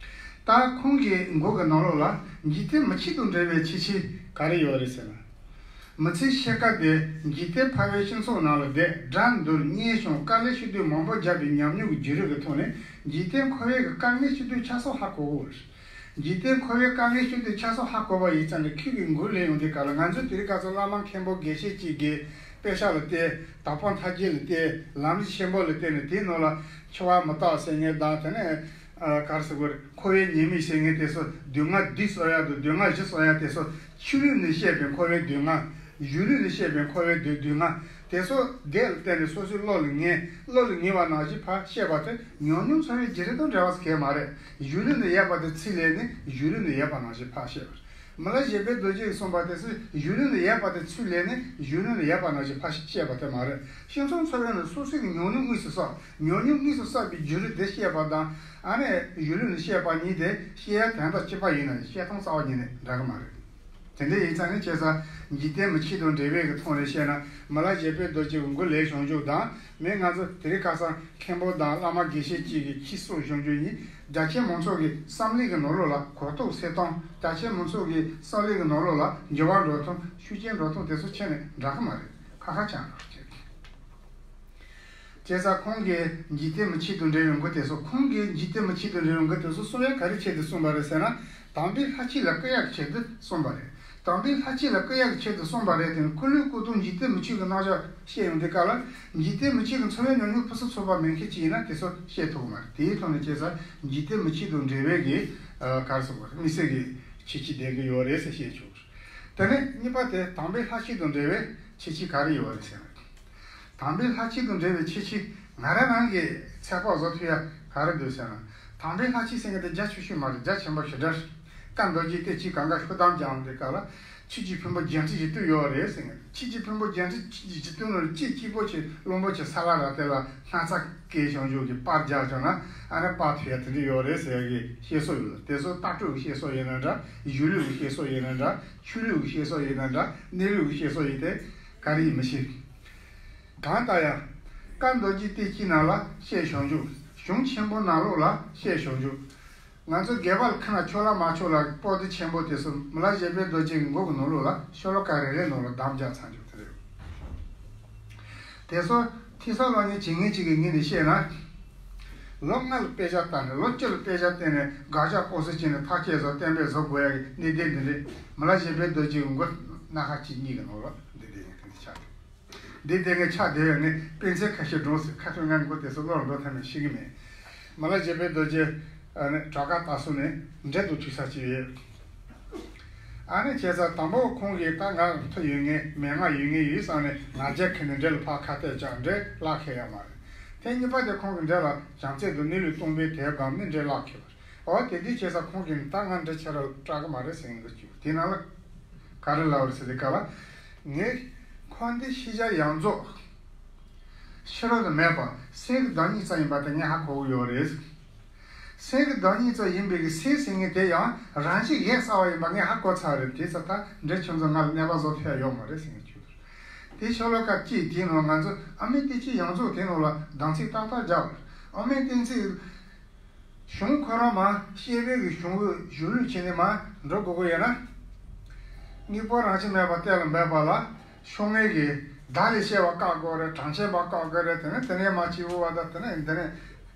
ད་ཁོང་གི་མགུར་གྱི་ནང་ལོགས་ལ་འཇིག་རྟེན་མི་ཆོས་དང་འབྲེལ་བའི་ཁྱད་ཆོས་ག་རེ་ཡོད་རེད་ཟེར་ན། མི་ཚེའི་ཕྱེད་ཀ་དེ་འཇིག་རྟེན་ཕལ་བའི་སྤྱི་ཚོགས་ནང་ལ་བསྡད་དགྲ་འདུལ་གཉེན་སྐྱོང་དཀའ་ལས་ཤི་དུས་མང་པོ་བརྒྱབ་པའི་ཉམས་མྱོང་གི་བརྒྱུད་རིམ་གྱི་ཐོག་ནས་འཇིག་རྟེན་འཁོར་བའི་གི་དཀའ་ངལ་ཤི་དུས་ཆ་ཚང་ཧ་གོ་གི་ཡོད་རེད། འཇིག་རྟེན་འཁོར་བའི་དཀའ་ངལ་ཤི་དུས་ཆ་ཚང་ཧ་གོ་བ་ཡིན་ཙང་ནས་ཁྱོད་ཀྱི་མགུར་ལེན་ཡོང་དུས་ག་ལ་ང་ཚོས་དེ་རིང་ཁ་སང་བླ་མ་མཁན་པོ་དགེ་བཤེས་གཅིག་གིས་དཔེ་ཆ་ལ་བལྟས། དྭགས་པོ་མཐའ་རྒྱས་ལ་བལྟས། ལམ་རིམ་ཆེན་པོ་ལ་བལྟས་ནས་དེའི་ནང་ལ་འཆི་བ་མི་རྟག་ཟེར་མཁན་དང་དེ་ནས་ཨ་ག་རེ་ཟེར་དགོས་རེད། འཁོར་བའི་ཉེས་དམིགས་ཟེར་མཁན་དེ་ཚོ་སྡུག་བསྔལ་བདུན་གསོག་ཡ་དང་སྡུག་བསྔལ་བཞི་གསོག་ཡ་དེ་ཚོ་ཕྱི་ལུགས་ནས་བཤད་པའི་འཁོར་བའི་སྡུག་བསྔལ། གཞུང་ལུགས་ནས་བཤད་པའི་འཁོར་བའི་སྡུག་སྡུག་བསྔལ་དེ་ཚོ་དེ་ལ་བརྟེན་ནས་སོ་སོའི་བློ་ལ་ངེས། བློ་ལ་ངེས་པ་ནང་བཞིན་ཕར་བཤད་པ་དེ་ཉམས་མྱོང་འཚོ་བའི་བརྒྱུད་རིམ་དང་འབྲེལ་བ་གང་ཡང་མ་རེད། གཞུང་ལུགས་ནས་ཡོད་པ་དེ་ཚུར་ལེན་ནས་གཞུང་ལུགས་ནས་ཡོད་པ་ནང་བཞིན་ཕར་བཤད་པ་རེད། མི་ལ་བཞད་པའི་རྡོ་རྗེས་གསུངས་པ་དེ་ཚོ་གཞུང་ལུགས་ནས་ཡོད་པ་དེ་ཚུར་ལེན་ནས་གཞུང་ལུགས་ནས་ཡོད་པ་ནང་བཞིན་ཕར་བཤད་པ་དེ་མ་རེད། སྤྱི་ཚོགས་འཚོ་བའི་ནང་སོ་སོའི་གི་ཉམས་མྱོང་དངོས་སུ་བསགས། ཉམས་མྱོང་དངོས་སུ་བསགས་པའི་བརྒྱུད་རིམ་དེ་བཤད་པ་དང་ཨ་ནི་གཞུང་ལུགས་ནས་བཤད་པ་གཉིས་དེ་བཤད་ཡ་དོན་དག་གཅིག་པ་ཡིན་ན་ཡང་བཤད་སྟངས་རྩ་བ་ཉིད་ནས་འདྲ་གི་མ་རེད། དེ་འདྲ་ཡིན་ཙང་ནི་བྱས་ཙང་འཇིག་རྟེན་མི་ཆོས་དང་འབྲེལ་བའི་གི་ཐོག་ནས་བཤད་ན་མི་ལ་བཞད་པའི་རྡོ་རྗེ་གི་མགུར་ལེན་བྱུང་རྒྱུ་དང་མི་ང་ཚོ་དེ་རིང་ཁ་སང་མཁན་པོ་དང་བླ་མ་དགེ་བཤེས་གཅིག་གིས་ཁྱི་གསོ་བྱུང་རྒྱུ་གཉིས་རྒྱ་ཆེན་མང་ཚོགས་ཀྱི་བསམ་བློའི་གི་ནང་ལོགས་ལ་གོ་རྟོགས་སད་སྟངས། རྒྱ་ཆེན་མང་ཚོགས་ཀྱི་བསམ་བློའི་གི་ནང་ལོགས་ལ་འགྱུར་བ་འགྲོ་སྟངས། ཤུགས་རྐྱེན་འགྲོ་སྟངས་དེ་ཚོ་ཁྱོན་ནས་འདྲ་གི་མ་རེད། ཁ་ཁ་ཆགས་འགྲོ་གི། བྱས་ཙང་ཁོང་གིས་འཇིག་རྟེན་མི་ཆོས་དང་འབྲེལ་བའི་མགུར་དེ་ཚོ། ཁོང་གིས་འཇིག་རྟེན་མི་ཆོས་དང་འབྲེལ་བའི་མགུར་དེ་ཚོ་གསུང་ཡ་ག་རེ་ཆེད་དུ་གསུངས་པ་རེད་ཟེར་ན། དམ་པའི་ལྷ་ཆོས་ལ་བསྐུལ་ཡག་གི་ཆེད་དུ་གསུངས་པ་རེད། དམ་པའི་ལྷ་ཆོས་ལ་བསྐུལ་ཡག་གི་ཆེད་དུ་གསུངས་པ་རེད་དེ། སྐུ་ལུས་སྐུ་གདུང་འཇིག་རྟེན་མི་ཆོས་ཀྱི་རྣམ་གཞག་བཤད་ཡོང་དུས་སྐབས་ལ། འཇིག་རྟེན་མི་ཆོས་ཀྱི་འཚོ་བའི་ཉམས་མྱོང་ཕུན་སུམ་ཚོགས་པ་མེད་མཁན་ཅིག་ཡིན་ན་དེ་ཚོ་བཤད་ཐུབ་ཀྱི་མ་རེད། དེའི་ཐོག་ནས་བྱས་ཙང་འཇིག་རྟེན་མི་ཆོས་དང་འབྲེལ་བའི་གི་ག་རེ་ཟེར་དགོས་རེད། དམིགས་བསལ་གྱི་ཁྱད་ཆོས་ལྡན་གྱི་ཡོད་རེད་ཟེར་བཤད་ཆོག། དེ་ནས་གཉིས་པ་དེ་དམ་པའི་ལྷ་ཆོས་དང་འབྲེལ་བའི་ཁྱད་ཆོས་ག་རེ་ཡོད་རེད་ཟེར་ན། དམ་པའི་ལྷ་ཆོས་དང་འབྲེལ་བའི་ཁྱད་ཆོས་ང་རང་རང་གིས་ཚོད་དཔག་བཟོ་ཐུབ་ཡ་ག་རེ་འདུག་ཟེར་ན། དམ་པའི་ལྷ་ཆོས་ཟེར་མཁན་དེ་རྒྱ་ཆེ་ཤོས་མ་རེད། རྒྱ་ཆེན་པོ་ཞེ་དྲག་རེད། བཀའ་མདོ་རྒྱུད་བསྟན་བཅོས་གང་ག་ཤོག་གཏམ་རྒྱག་ཡོང་དུས་སྐབས་ལ། ཆོས་ཀྱི་ཕུང་པོ་བརྒྱད་ཁྲི་བཞི་སྟོང་ཡོད་རེད་ཟེར་མཁན། ཆོས་ཀྱི་ཕུང་པོ་བརྒྱད་ཁྲི་བཞི་སྟོང་ནང་གཅིག་གཅིག་པོ་ཆེ་བློན་པོ་ཆེ་ས་ལ་ར་དེ་ལ་སྣག་ཚ་བཀལ་བྱང་ཆུབ་ཀྱི་པར་རྒྱག་བྱུང་ན། ཨ་ནི་པར་ཐུབ་ཡ་དེ་འདྲ་ཡོད་རེད་ཟེར་ཡ་གི་བཤད་སྲོལ་ཡོད། དེ་ཚོ་ལྟ་གྲུབ་ཀྱི་བཤད་སྲོལ་ཡིན་ན་འདྲ། གཞུང་ལུགས་ཀྱི་བཤད་སྲོལ་ཡིན་ན་འདྲ། ཆོས་ལུགས་ཀྱི་བཤད་སྲོལ་ཡིན་ན་འདྲ། གནས་ལུགས་ཀྱི་བཤད་སྲོལ་ཡིན་ཏེ་ག་རེ་ཡིན་མི་ཤེས། གང་ལྟར་ཡང་བཀའ་མདོ་རྒྱུད་བསྟན་བཅོས་ནང་ལ་བཤད་བྱང་ཆུབ། གཞུང་ཆེན་པོ་ནང་ལོགས་ལ་བཤད་བྱང་ཆུབ། ང་ཚོ་སྒལ་པ་ལ་ཁ་ན་ཆོ་ལ་མ་ཆོ་ལ་པོ་ཏི་ཆེན་པོ་དེ་ཚོ་མི་ལ་བཞད་པའི་རྡོ་རྗེ་གི་མགུར་གྱི་ནང་ལོགས་ལ་ཤོ་ལོ་ཀ་རེ་རེ་ནང་ལ་གདམ་རྒྱག་ཚར་འཇོག་དེ་རེད། དེ་ཚོ་ཐོས་བསམ་སློབ་གཉེར་བྱེད་མཁན་ཅིག་གི་ངོས་ནས་བཤད་ན། ལོ་ལྔ་ལ་དཔེ་ཆ་བལྟས་ནས། ལོ་བཅུ་ལ་དཔེ་ཆ་བལྟས་ནས། དགག་བཞག་ལྐོག་ཟ་བྱས་ནས་ཐག་གཅོད་བཟོ་གཏན་འབེབས་བཟོ་དགོས་ཡ་གི་གནད་དོན་འདི་འདྲས་མི་ལ་བཞད་པའི་རྡོ་རྗེ་གི་མགུར་སྣ་ཁ་གཅིག་གཉིས་ཀྱི་ནང་ལ་འདི་འདྲས་ཡིན། དེ་འདྲ་ཆགས་འདུག། འདི་དེ་ངས་ཆ་དེ་བས་ངས་དཔེ་མཚོན་ཁ་ཤས་སྒྲོག་ཟེར། ཁ་ཐུག་ངས་མགོ་དེ་ཚོ་བློར་འགྲོ་ཐབས་མེད་ཤེས་ཀྱི་མེད། མི་ལ་བཞད་པའི་རྡོ་རྗེ་ཨ་ནི་བྲག་དཀར་སྟག་གསུམ་ནས་འགྲེལ་དུ་ཐུག་ས་ཅིག་ཡོད། ཨ་ནི་བྱས་ཙང་དང་པོ་ཁོང་གིས་ད་ང་མཐོ་ཡོད་ངེས་མན་ངག་ཡོད་ངེས་ཡོད་བསམ་ནས་ང་རྒྱལ་ཁེངས་ནས་འགྲེལ་ལ་ཕར་ཁ་གཏད་བཅག་འགྲེལ་བཀླག་མཁན་ཡོད་མ་རེད། དེ་གཉིས་པ་དེ་ཁོང་གིས་འགྲེལ་ལ་བྱང་ཚད་དུ་གནས་ལུགས་སྟོང་པའི་དོན་སྒོམ་ནས་འགྲེལ་བཀླག་མཁན་པ་རེད། འོ་དེ་འདྲ་བྱས་ཙང་ཁོང་གིས་ད་ང་འགྲེལ་ཆ་ར་སྐྲག་གི་མ་རེད་ཟེར་གྱི་འདུག། དེ་ནང་ལ་ག་རེ་ལབ་རེད་ཟེར་དུས་སྐབས་ལ། ངས་འཁོར་འདས་ཤེས་བྱ་ཡོངས་རྫོགས་ཕྱི་རོལ་དུ་མེད་པ་སེམས་ཀྱི་བདག་ཉིད་ཙམ་ཡིན་པ་དེ་ངས་ཧ་གོ་གི་ཡོད་རེད། སེམས་ཀྱི་བདག་ཉིད་ཙམ་ཡིན་པའི་གི་སེམས་ཟེར་མཁན་དེ་ཡང་རང་བཞིན་གཞན་གསལ་བ་ཡིན་པ་ངས་ཧ་གོ་ཚར་རེད། དེ་ཙང་ད་འགྲེལ་ཆུང་ཙམ་ང་ལ་གནས་པ་བཟོ་ཐུབ་ཡ་ཡོད་མ་རེད་ཟེར་མཁན་ཅིག་ཡོད་རེད། དེ་ཤོ་ལོ་ཀ་གཅིག་དེའི་ནང་ང་ཚོ་ཨ་མའི་བསྟན་བཅོས་ཡོངས་རྫོགས་དེའི་ནང་ལ་གདམ་ཚིག་ཏག་ཏག་རྒྱབ། ཨ་མའི་བསྟན་བཅོས་གཞུང་ཁོ་རང་མ་བཤད་པའི་གི་གཞུང་གཞུང་ལུགས་བྱས་ནས་མར་འགྲོ་དགོས་ཀྱི་ཡོད་ན། དངོས་པོ་རང་བཞིན་མེད་པ་གཏན་ལ་འབེབས་པ་ལ་ཤོ་ལྔའི་གི་བརྡ་ལས་བཤད་པ་བཀག་དགོས་རེད། གྲངས་ཅན་པ་བཀག་དགོས་རེད། དེ་ནས་དེ་ནས་མ་བྱས་པ་དང་དེ་ནས་དེ་ནས་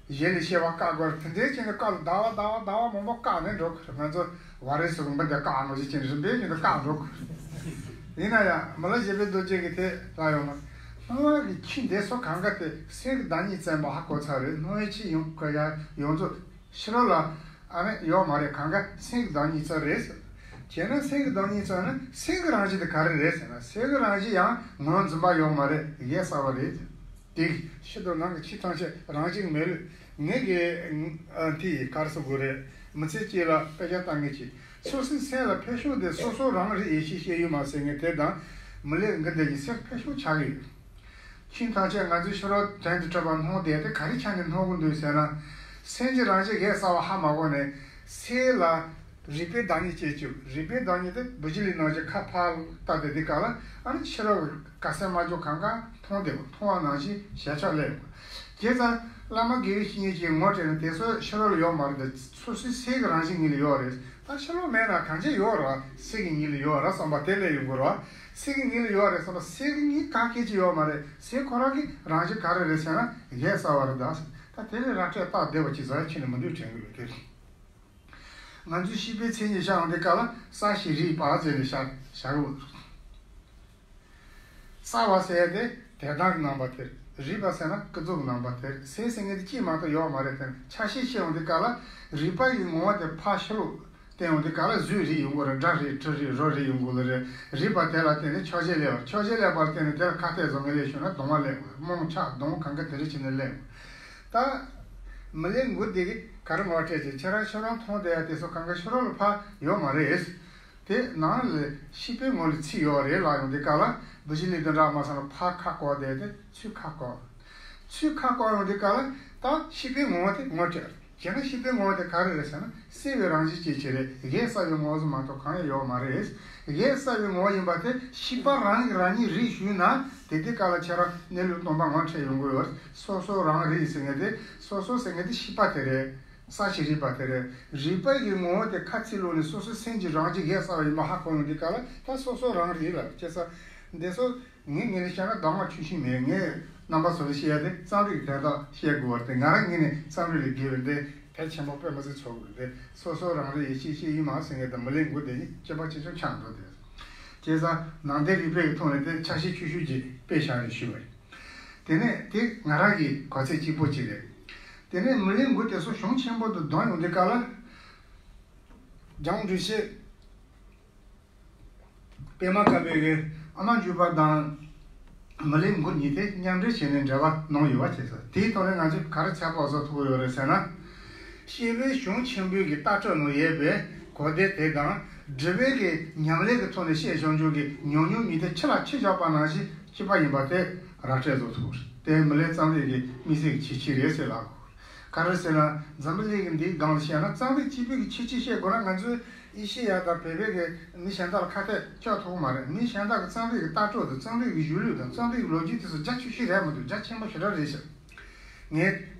གཞན་ལས་བཤད་པ་བཀག་དགོས་རེད། དེ་འདྲའི་ཆེད་དུ་བཀག་ལ་ཟླ་བ་ཟླ་བ་ཟླ་བ་མང་པོ་བཀག་ནས་འགྲོ་དགོས་རེད། ང་ཚོ་བ་རེ་སུ་གི་མི་འདི་བཀག་ནོ་ཞིག་ཅིག་རིམ་པས་ཉིན་དུ་བཀག་འགྲོ་དགོས་རེད། ཡིན་ན་ཡང་མི་ལ་བཞད་པའི་རྡོ་རྗེ་གི་དེ་ལ་ཡོང་ན། སྣང་བ་གི་ཆོས་འདི་ཚོ་གང་ག་དེ་སེམས་ཀྱི་བདག་ཉིད་ཙམ་པ་ཧ་གོ་ཚར་རེད། སྣང་བའི་ཆོས་ཡོངས་ག་ཡ་ཡོངས་རྫོགས་ཕྱི་རོལ་ལ་ཨ་ནི་ཡོད་མ་རེད། གང་ག་སེམས་ཀྱི་བདག་ཉིད་ཙམ་རེད་ཟེར། བྱས་ན་སེམས་ཀྱི་བདག་ཉིད་ཙམ་ན་སེམས་ཀྱི་རང་བཞིན་དེ་ག་རེ་རེད་ཟེར་ན། སེམས་ཀྱི་རང་བཞིན་ཡང་ངོས་འཛིན་པ་ཡོད་མ་རེད། གཞན་གསལ་བ་རེད། དེ་ཕྱི་དང་ནང་གི་ཆོས་ཐམས་ཅད་རང་བཞིན་མེད་ལུགས། ངེད་ཀྱི་ཨ་དེ་ག་རེ་ཟེར་དགོས་རེད། མི་ཚེ་གཅིག་ལ་དཔེ་ཆ་ལྟ་མཁན་གྱིས་སོ་སོའི་སེམས་ལ་ཕན་ཤུགས་དེ་སོ་སོ་རང་རེད་ཡེ་ཤེས་ཤེས་ཡོད་མ་ཟེར་མཁན་དེ་དང་། མི་ལས་འགུལ་འདེད་ཀྱི་སེམས་ཕན་ཤུགས་ཆགས་ཀྱི་ཡོད། ཆོས་ཐམས་ཅད་ང་ཚོའི་ཕྱི་རོལ་དོན་དུ་གྲུབ་པ་སྣང་བསྡད་དེ་ག་རེ་ཆ་ནས་སྣང་གི་འདུག་ཟེར་ན། སེམས་ཀྱི་རང་བཞིན་གཞན་གསལ་བ་ཧ་མ་གོ་ནས་སེམས་ལ་རིག་པའི་བདག་ཉིད་ཅེས་བཅུག། རིག་པའི་བདག་ཉིད་དེ་བུ་གཞི་ལས་ནང་བཞིན་ཁ་ཕར་ལྟ་དེ་དེ་ག་ལ་ཨ་ནི་ཕྱི་རོལ་ག་སེམས་མ་བྱུང་གང་ག་མཐོང་བསྡད་པ། མཐོང་བ་ནང་བཞིན་ཞལ་ཕྱག་སླེབས་ཡོང་བ། བྱས་ཙང་བླ་མ་དགེ་བའི་བཤེས་གཉེན་གྱིས་ངོ་སྤྲད་ན་དེ་ཚོ་ཕྱི་རོལ་ལ་ཡོད་མ་རེད། དེ་སོ་སོའི་སེམས་ཀྱི་རང་བཞིན་ངོས་ལ་ཡོད་རེད། ད་ཕྱི་རོལ་མེད་ན་གང་ཅི་ཡོད་རེད་བ། སེམས་ཀྱི་ངོས་ལ་ཡོད་རེད་བསམ་པ་དེ་སླེབས་ཡོང་དགོས་རེད་བ། སེམས་ཀྱི་ངོས་ལ་ཡོད་རེད་བསམ་པ། སེམས་ཀྱི་ངོས་ག་སྐད་ཅིག་ཡོད་མ་རེད། སེམས་ཁོ་རང་གི་རང་བཞིན་ག་རེ་རེད་ཟེར་ན་གཞན་གསལ་བ་རེད། ད་ད་དེ་ལས་ར་སྤྲོད་སྟངས་བདེ་བ་ཅིག་བཟོ་ཡ་ཁྱོན་ནས་མི་འདུག་དྲན་གི་ཡོད་དེ། ང་ཚོས་ཤེས་པའི་མཚན་ཉིད་བཤད་ཡོང་དུས་སྐབས་ལ་ས་ཞིང་རིག་པ་ཟེར་ནས་བཤད་བྱ་གི་འོ། གསལ་བ་ཟེར་ཡ་དེ་དོན་དམ་གྱི་རྣམ་པ་དེ་རེད། རིག་པ་ཟེར་ན་ཀུན་རྫོབ་ཀྱི་རྣམ་པ་དེ་རེད། སེམས་ཟེར་མཁན་དེ་གཅིག་མ་གཏོགས་ཡོད་མ་རེད་དེ། ཆ་ཤས་བཤད་ཡོང་དུས་སྐབས་ལ་རིག་པ་ཡི་ངོ་བོ་དེ་ཕར་ཕྱི་ལོགས་བསྟན་ཡོང་དུས་སྐབས་ལ་གཟུགས་རིག་ཡོང་གི་རེད། སྒྲ་རིག་དྲི་རིག་རོ་རིག་ཡོང་གི་རེད། རིག་པ་དེ་ལ་བརྟེན་ནས་ཆོས་ཅན་སླེབས་པ། ཆོས་ཅན་སླེབས་པར་བརྟེན་ནས་དེ་ལ་ཁ་གཏད་བཟོ་མཁན་སླེབས་བྱུང་ན་གདོང་བ་སླེབས་དགོས། རྨོངས་ཆགས་གདོང་གང་ག་དེ་རིགས་བྱས་ནས་སླེབས་དགོས། ད་མི་ལས་འགུལ་དེ་གི་ག་རེ་ངོ་སྤྲད་ཅིག་ཁྱེད་རང་ཁྱོད་རང་མཐོང་བསྡད་ཡ་དེ་ཚོ་གང་ག་ཕྱི་རོལ་ལ་ཕར་ཡོད་མ་རེད། དེ་ནང་ལ་ཤེས་པའི་ངོ་ལ་ཚུད་ཡོད་རེད་ལབ་ཡོང་དུས་སྐབས་ལ་བུ་གཞི་ལས་དོན་འདྲ་མ་སོང་ན་ཕར་ཁ་བསྐོར་བསྡད་དེ་ཚུར་ཁ་བསྐོར། ཚུར་ཁ་བསྐོར་ཡོང་དུས་སྐབས་ལ་ད་ཤེས་པའི་ངོ་བོ་དེ་ངོ་སྤྲད། བྱས་ན་ཤེས་པའི་ངོ་བོ་དེ་ག་རེ་རེད་ཟེར་ན་སེལ་བའི་རང་བཞིན་ཅན་ཅིག་རེད། གཞན་གསལ་བའི་ངོ་བོ་ཟིག་མ་གཏོགས་གང་ཡང་ཡོད་མ་རེད། གཞན་གསལ་བའི་ངོ་བོ་ཡིན་པ་དེ་ཤེས་པ་རང་གིས་རང་ཉིད་རིག་ཞུས་ན་དེ་དུས་སྐབས་ལ་ཁྱེད་རང་གནས་ལུགས་སྟོང་པ་ངོ་འཕྲད་ཡོང་གི་ཡོད། སོ་སོ་རང་རིག་ཟེར་མཁན་དེ། སོ་སོ་ཟེར་མཁན་དེ་ཤེས་པ་དེ་རེད། གསལ་ཞིང་རིག་པ་དེ་རེད། རིག་པ་ཡི་ངོ་བོ་དེ་ཁ་ཚིག་ལོག་ནས་སོ་སོའི་སེམས་ཀྱི་རང་བཞིན་གཞན་གསལ་བ་ཡིན་པ་ཧ་གོ་ཡོང་དུས་སྐབས་ལ་ད་སོ་སོ་རང་རིག་ལ་བྱས་ཙང་འདི་ཚོ་ངའི་ངོས་ནས་བཤད་ན་གདམས་ངག་ཆོས་བཞིན་མེད། ངས་ རྣམ་པ་ཚོ་ལ་བཤད་ཡ་དེ་རྩོམ་རིག་གི་དོན་དག་བཤད་དགོས་པ་རེད་དེ། ང་རང་ངོས་ནས་རྩོམ་རིག་ལས་བརྒལ་བའི་འདི་གལ་ཆེན་པོ་དཔེ་མི་སྲིད་ཚོར་གི་རེད་དེ། སོ་སོ་རང་རེ་ཡིད་ཆེས་བྱེད་ཡིན་མ་ཟེར་མཁན་དང་མི་ལས་འགུལ་དེ་གཉིས་གཅིག་པ་གཅིག་རྐྱང་ཆགས་འགྲོ་དེ། བྱས་ཙང་ནང་བསྟན་རིག་པའི་ཐོག་ནས་དེ་ཆ་ཤས་ཆུང་ཤོས་ཅིག་དཔེ་བཞག་ནས་ཞུས་པ་རེད། དེ་ནས་དེ་ང་རང་གི་གོ་ཚད་གཅིག་པོ་གཅིག་རེད། དེ་ནས་མི་ལས་འགུལ་དེ་ཚོ་གཞུང་ཆེན་པོ་དུ་བསྡོམས་ཡོང་དུས་སྐབས་ལ། རྒྱང་འགྲུལ་བྱེད། པད་མ་དཀར་པོའི་གི་ཨ་མ་འཇུ་པ་དང་། མི་ལས་འགུལ་གཉིས་དེ་མཉམ་འབྲེལ་བྱས་ནས་འགྲེལ་པ་གནང་ཡོད་པ་བྱས་སོ། དེའི་ཐོག་ནས་ང་ཚོས་ག་རེ་ཚོད་དཔག་བཟོ་ཐུབ་ཡོད་རེད་ཟེར་ན། བཤད་པའི་གཞུང་ཆེན་པོའི་གི་ལྟ་གྲུབ་ནང་ཡོད་པའི་གོ་བདེ་དེ་དང་སྒྲུབ་པའི་གི་ཉམས་ལེན་གི་ཐོག་ནས་བཤད་བཞག་རྒྱུ་གི་ཉམས་མྱོང་གཉིས་དེ་ཆུ་ལ་ཆུ་བཞག་པ་ནང་བཞིན་གཅིག་པ་ཡིན་པ་དེ་ར་སྤྲོད་བཟོ་ཐུབ་རེད། དེ་མི་ལས་རྩོམ་རིག་གི་དམིགས་བསལ་གྱི་ཁྱད་ཆོས་རེད་ཟེར་ལབ་དགོས། ག་རེ་ཟེར་ན་འཛམ་བུ་གླིང་གི་འདིའི་སྒང་ལ་བཤད་ན་རྩོམ་རིག་སྤྱི་པའི་གི་ཁྱད་ཆོས་བཤད་དགོས་ན་ང་ཚོས་ཨེ་ཤེ་ཡ་དང་བོད་པའི་གི་མི་གཞན་དག་ལ་ཁ་གཏད་གཅོག་ཐུབ་ཀྱི་མ་རེད། མི་གཞན་དག་གི་རྩོམ་རིག་གི་ལྟ་གྲུབ་དང་རྩོམ་རིག་གི་གཞུང་ལུགས་དང་རྩོམ་རིག་གི་ལོ་རྒྱུས་དེ་ཚོ་རྒྱ་ཆེ་ཤོས་རེད་མི་འདུག་རྒྱ་ཆེན་པོ་ཞེ་དྲག་རེད་ཤག་ངས་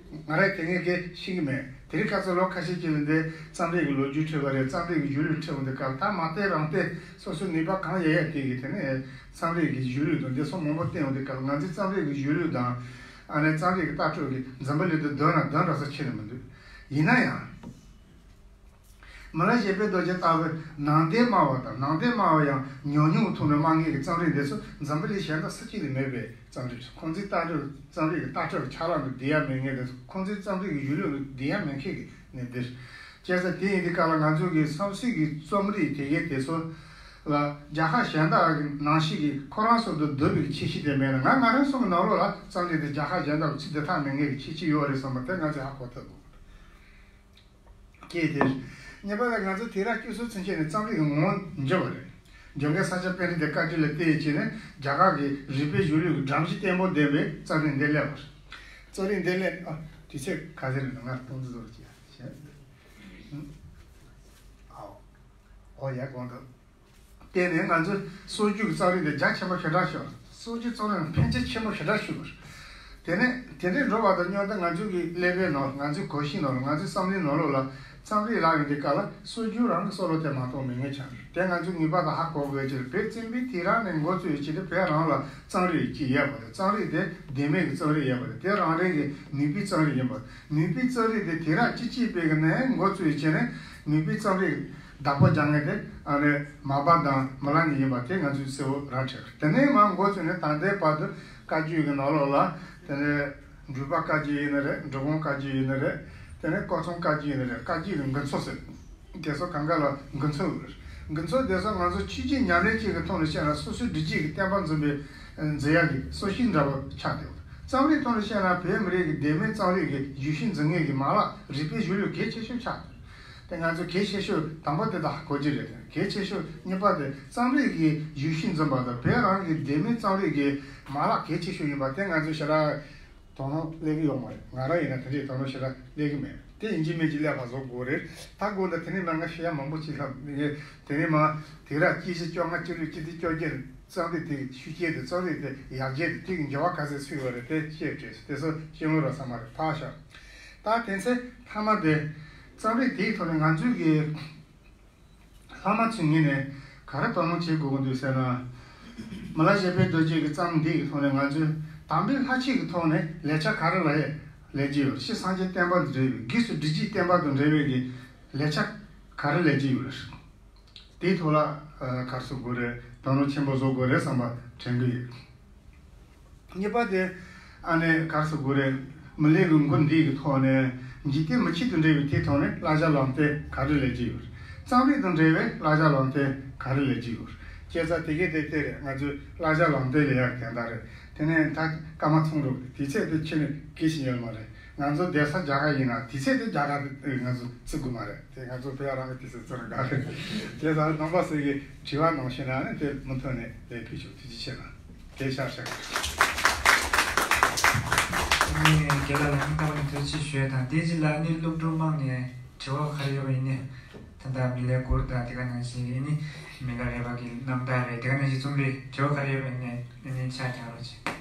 ང་རས་དེ་ངས་སྐད་ཤེས་ཀྱི་མེད། དེ་རིང་ཁ་སང་ལོ་ཁ་ཤས་ཀྱི་རིང་འདི་རྩོམ་རིག་གི་ལོ་རྒྱུས་འཁྲིད་པ་རེད། རྩོམ་རིག་གི་གཞུང་ལུགས་འཁྲིད་པ་འདི་སྐབས་ད་མ་བལྟས་རང་བལྟས་སོ་སོའི་ནུས་པ་གང་ཡོད་ཡོད་དེ་གི་དེ་ནས་རྩོམ་རིག་གི་གཞུང་ལུགས་དང་འདི་ཚོ་མང་པོ་བསྟན་ཡོང་དུས་སྐབས་ང་ཚོའི་རྩོམ་རིག་གི་གཞུང་ལུགས་དང་ཨ་ནི་རྩོམ་རིག་གི་ལྟ་གྲུབ་ཀྱི་འཛམ་བུ་གླིང་དུ་འདོན་ན་འདོན་འགྲོ་ས་ཁྱོན་ནས་མི་འདུག་ཡིན་ན་ཡང་། མི་ལ་བཞད་པའི་རྡོ་རྗེ་ལྟ་བུའི་ནང་བསྟན་སྨྲ་བ་དང་ནང་བསྟན་སྨྲ་བ་ཡང་ཉམས་མྱོང་གི་ཐོག་ནས་སྨྲ་མཁན་གྱི་རྩོམ་རིག་འདི་ཚོ་འཛམ་བུ་གླིང་གཞན་དག་སུ་གཅིག་ལ་མེད་པའི་རྩོམ་རིག་རེད། ཁོང་ཚོའི་ལྟ་གྲུབ་རྩོམ་རིག་གི་ལྟ་གྲུབ་ཆ་ལག་འདི་བསྡད་ཡ་མེད་མཁན་དང་ཁོང་ཚོའི་རྩོམ་རིག་གི་གཞུང་ལུགས་འདི་བསྡད་ཡ་མེད་མཁན་གྱི་གནས་འདིར། བྱས་ཙང་དེ་ཡིན་དུས་སྐབས་ལ་ང་ཚོ་གི་བསམ་སྲིད་ཀྱི་རྩོམ་རིག་དེ་གའི་དེ་ཚོ་ལ་རྒྱལ་ཁབ་གཞན་དག་གི་ནང་བཞིན་གྱི་ཁོ་རང་ཚོ་དང་བསྡུར་བའི་ཁྱད་ཆོས་དེ་མེད་ན། ང་ང་རང་ཚོ་གི་ནང་ལོགས་ལ་རྩོམ་རིག་དེ་རྒྱལ་ཁབ་གཞན་དག་གི་ཚུད་བསྡད་ཐབས་མེད་མཁན་གྱི་ཁྱད་ཆོས་ཡོད་རེད་བསམ་པ་དེ་ང་ཚོས་ཧ་གོ་ཐུབ་འདུག་ཀྱེ་དེ། གཉིས་པ་ལ་ང་ཚོ་དུས་རབས་བཅུ་གསུམ་ཚུན་ཆད་ནས་རྩོམ་རིག་གི་ངོ་བོ་འགྱུར་བ་རེད། འཇོན་གའི་ས་སྐྱ་པཎྜི་ཏའི་བཀའ་དྲིན་ལ་བརྟེན་བྱས་ནས་རྒྱ་གར་གྱི་རིག་པའི་གཞུང་ལུགས་ཀྱི་སྒྲོམ་གཞི་བརྟན་པོ་ལྡན་པའི་རྩོམ་རིག་འདི་སླེབས་པ་རེད། རྩོམ་རིག་འདི་སླེབས། ཨ། དུས་ཚོད་ག་ཚོད་རེད་ན། ང་སྟོང་ཚོ་བཟོ་རྒྱུ་བྱས། ཨའོ། ཨོ་ཡ་གོང་དུ། དེ་ནས་ང་ཚོས་སྲོལ་རྒྱུན་གྱི་རྩོམ་རིག་འདི་རྒྱ་ཆེན་པོ་ཞེ་དྲག་ཤོར། སྲོལ་རྒྱུན་རྩོམ་རིག་ལ་ཕན་ཆེ་ཆེན་པོ་ཞེ་དྲག་ཞུ་དགོས། དེ་ནས་དེ་འདྲའི་འགྲོ་བ་དང་མཉམ་དུ་ང་ཚོའི་གི་ཀླད་པའི་ནང་ལ། ང་ཚོའི་གོ་ཤེས་ནང་ལ། ང་ཚོའི་བསམ་བློའི་ནང་ལོགས་ལ་རྩོམ་རིག་ལབ་ཡོང་དུས་སྐབས་ལ་སྲོལ་རྒྱུན་རང་གི་བསམ་བློ་དེ་མ་གཏོགས་མེད་མཁན་ཆགས་འདུག་དེ་ང་ཚོས་ངེས་པར་དུ་ཧ་གོ་དགོས་ཀྱི་རེད། བོད་བཙན་པོའི་དུས་རབས་ནས་འགོ་བཙུགས་བྱས་ཏེ་བོད་རང་ལ་རྩོམ་རིག་ཅིག་ཡོད་པ་རེད། རྩོམ་རིག་དེ་ལྡེ་མིག་གི་རྩོམ་རིག་ཡོད་པ་རེད། དེ་རང་རེ་གི་ནུས་པའི་རྩོམ་རིག་ཡིན་པ། ནུས་པའི་རྩོམ་རིག་དེ་དུས་རབས་བཅུ་གཅིག་པའི་གི་ནས་འགོ་བཙུགས་བྱས་ནས་ནུས་པའི་རྩོམ་རིག་བདག་པོ་རྒྱག་མཁན་དེ་ཨ་ནི་མར་པ་དང་མི་ལ་གཉིས་ཡིན་པ་དེ་ང་ཚོས་གསལ་པོ་ར་འཕྲོད། དེ་ནས་མར་འགོ་བཙུགས་ནས་ད་ལྟའི་བར་དུ་བཀའ་བརྒྱུད་ཀྱི་ནང་ལོགས་ལ། དེ་ནས་འབྲུག་པ་བཀའ་བརྒྱུད་ཡིན་ནི་རེད། འབྲི་གུང་བཀའ་བརྒྱུད་ཡིན་ནི་རེད། དེ་ནས་སྐུ་གསུམ་བཀའ་བརྒྱུད་ཡིན་ནི་རེད། བཀའ་བརྒྱུད་ཀྱི་མགུར་མཚོ་ཟེར། དེ་ཚོ་གང་ག་ལ་མགུར་མཚོ་ཡོད་རེད། མགུར་མཚོ་དེ་ཚོ་ང་ཚོ་ཆོས་བརྒྱུད་ཉམས་ལེན་བཅས་ཀྱི་ཐོག་ནས་བཤད་ན་སོ་སོའི་སྒྲིག་གཞི་གི་བསྟན་པ་འཛིན་པའི་འཛིན་ཡག་གི་སྲོག་ཤིང་འདྲ་བོ་ཆགས་བསྡད་ཡོད། རྩོམ་རིག་ཐོག་ནས་བཤད་ན་བོད་མི་རིགས་ཀྱི་ལྡེ་མིག་རྩོམ་རིག་གི་གཞི་ཤིང་འཛིན་མཁན་གྱི་མ་ལག་རིག་པའི་གཞུང་ལུགས་གལ་ཆེ་ཤོས་ཆགས་འདུག་དེ་ང་ཚོས་གལ་ཆེ་ཤོས་དང་པོ་དེ་དག་གོ་རྒྱུ་རེད། གལ་ཆེ་ཤོས་གཉིས་པ་དེ་རྩོམ་རིག་གི་གཞི་ཤིང་འཛིན་པ་དང་བོད་རང་གི་ལྡེ་མིག་རྩོམ་རིག་གི་མ་ལག་གལ་ཆེ་ཤོས་ཡིན་པ་དེ་ང་ཚོས་ཞེ་དྲག་དོ་སྣང་སླེབས་ཀྱི་ཡོད་མ་རེད། ང་རང་ཡིན་ན་དེ་འདྲའི་དོ་སྣང་ཞེ་དྲག་སླེབས་ཀྱི་མེད། དེ་ཡིན་གཅིག་མིན་གཅིག་ཀླད་པ་བཟོ་དགོས་རེད། ད་དགོས་འདུག་དེ་ནས་མར་ང་ཞུ་ཡ་མང་པོ་ཅིག་ལྷག་མི་དགོས། དེ་ནས་མར་དུས་རབས་བཅུ་བཞི་བཅོ་ལྔ་བཅུ་དྲུག་བཅུ་བདུན་བཅོ་བརྒྱད་རྩོམ་རིག་དེ་ཤུགས་རྐྱེན་དེ་རྩོམ་རིག་དེ་ཡར་རྒྱས་དེ་དེ་གི་འགྱུར་བ་ག་ཚོད་ཕྱིན་པ་རེད་དེ་བཤད་བྲིས་དེ་ཚོ་ཤེས་ངོ་ར་ཚང་མ་རེད། ཕར་བཞག་ད་དེ་ཚེ་མཐའ་མ་དེ་རྩོམ་རིག་དེའི་ཐོག་ནས་ང་ཚོའི་གི་ལྷག་མ་ཚོའི་ངོས་ནས་ག་རེ་དོ་སྣང་བྱེད་དགོས་ཀྱི་འདུག་ཟེར་ན། མི་ལ་བཞད་པའི་རྡོ་རྗེ་གི་རྩོམ་འདི་གི་ཐོག་ནས་ང་ཚོས་དམ་པའི་ལྷ་ཆོས་ཀྱི་ཐོག་ནས་ལས་འཆར་ག་རེ་ལས་ལས་ཀྱི་ཡོད། ཕྱི་སངས་རྒྱས་བསྟན་པ་དང་འབྲེལ་བའི་སྒོས་སུ་སྒྲིག་གཞི་བསྟན་པ་དང་འབྲེལ་བའི་གི་ལས་འཆར་ག་རེ་ལས་ཀྱི་ཡོད་རེད། དེའི་ཐོག་ལ་ཨ་ག་རེ་ཟེར་དགོས་རེད། དོ་སྣང་ཆེན་པོ་བཟོ་དགོས་རེད་བསམ་པ་དྲན་གྱི་ཡོད། གཉིས་པ་དེ་ཨ་ནི་ག་རེ་ཟེར་དགོས་རེད། མི་ལས་ཀྱི་འགོ་འདི་གི་ཐོག་ནས་འཇིག་རྟེན་མི་ཆོས་དང་འབྲེལ་བའི་དེའི་ཐོག་ནས་བསླབ་བྱ་ལམ་སྟོན་ག་རེ་ལས་ཀྱི་ཡོད། རྩོམ་རིག་དང་འབྲེལ་བའི་བསླབ་བྱ་ལམ་སྟོན་ག་རེ་ལས་ཀྱི་ཡོད། བྱས་ཙང་དེ་གའི་དེ་དེ་རེད། ང་ཚོས་བསླབ་བྱ་ལམ་སྟོན་ལས་ཡག་དེ་འདྲ་རེད། དེ་ནས་ད་སྐར་མ་ཚོང་འགྲོ་དུས་ཚོད་དེ་ཁྱོན་ནས་གལ་ཆེ་ཡོད་མ་རེད། ང་ཚོ་བསྡད་ས་རྒྱ་གར་ཡིན་ན་དུས་ཚོད་དེ་རྒྱ་གར་དེ་ང་ཚོ་བརྩི་དགོས་མ་རེད། དེ་ང་ཚོ་བོད་རང་གི་དུས་ཚོད་བརྩི་ན་དགའ་རེད། བྱས་ཙང་རྣམ་པ་ཚོས་ཀྱི་དྲི་བ་གནང་ཤེས་ན་ནི་དེ་མུ་མཐུད་ནས་དེ་ཕུལ་ཆོག་ཐུགས་རྗེ་ཆེ་གནང་། དེ་ཤར་ཤར། ནི་རྒན་ལགས་ལ་སྙིང་ཐག་པ་ནས་ཐུགས་རྗེ་ཆེ་ཞུ་ཡ་དང་། དེ་རྗེས་ལ་ནི་སློབ་ཕྲུག་དམངས་ནས་དྲི་བ་ག་རེ་ཡོད་པ་ཡིན་ནའི་ད་ལྟ་མི་ལའི་མགུར་དང་དེ་ག་ནང་བཞིན་ཡིན་ནི་མི་ལ་རས་པ་གི་རྣམ་ཐར་རེད། དེ་ག་ནང་བཞིན་རྩོམ་རིག་དྲི་བ་ག་རེ་ཡོད་པ་ཡིན་ནའི་ནི་ཆ་རྐྱང་རོགས་བྱེད།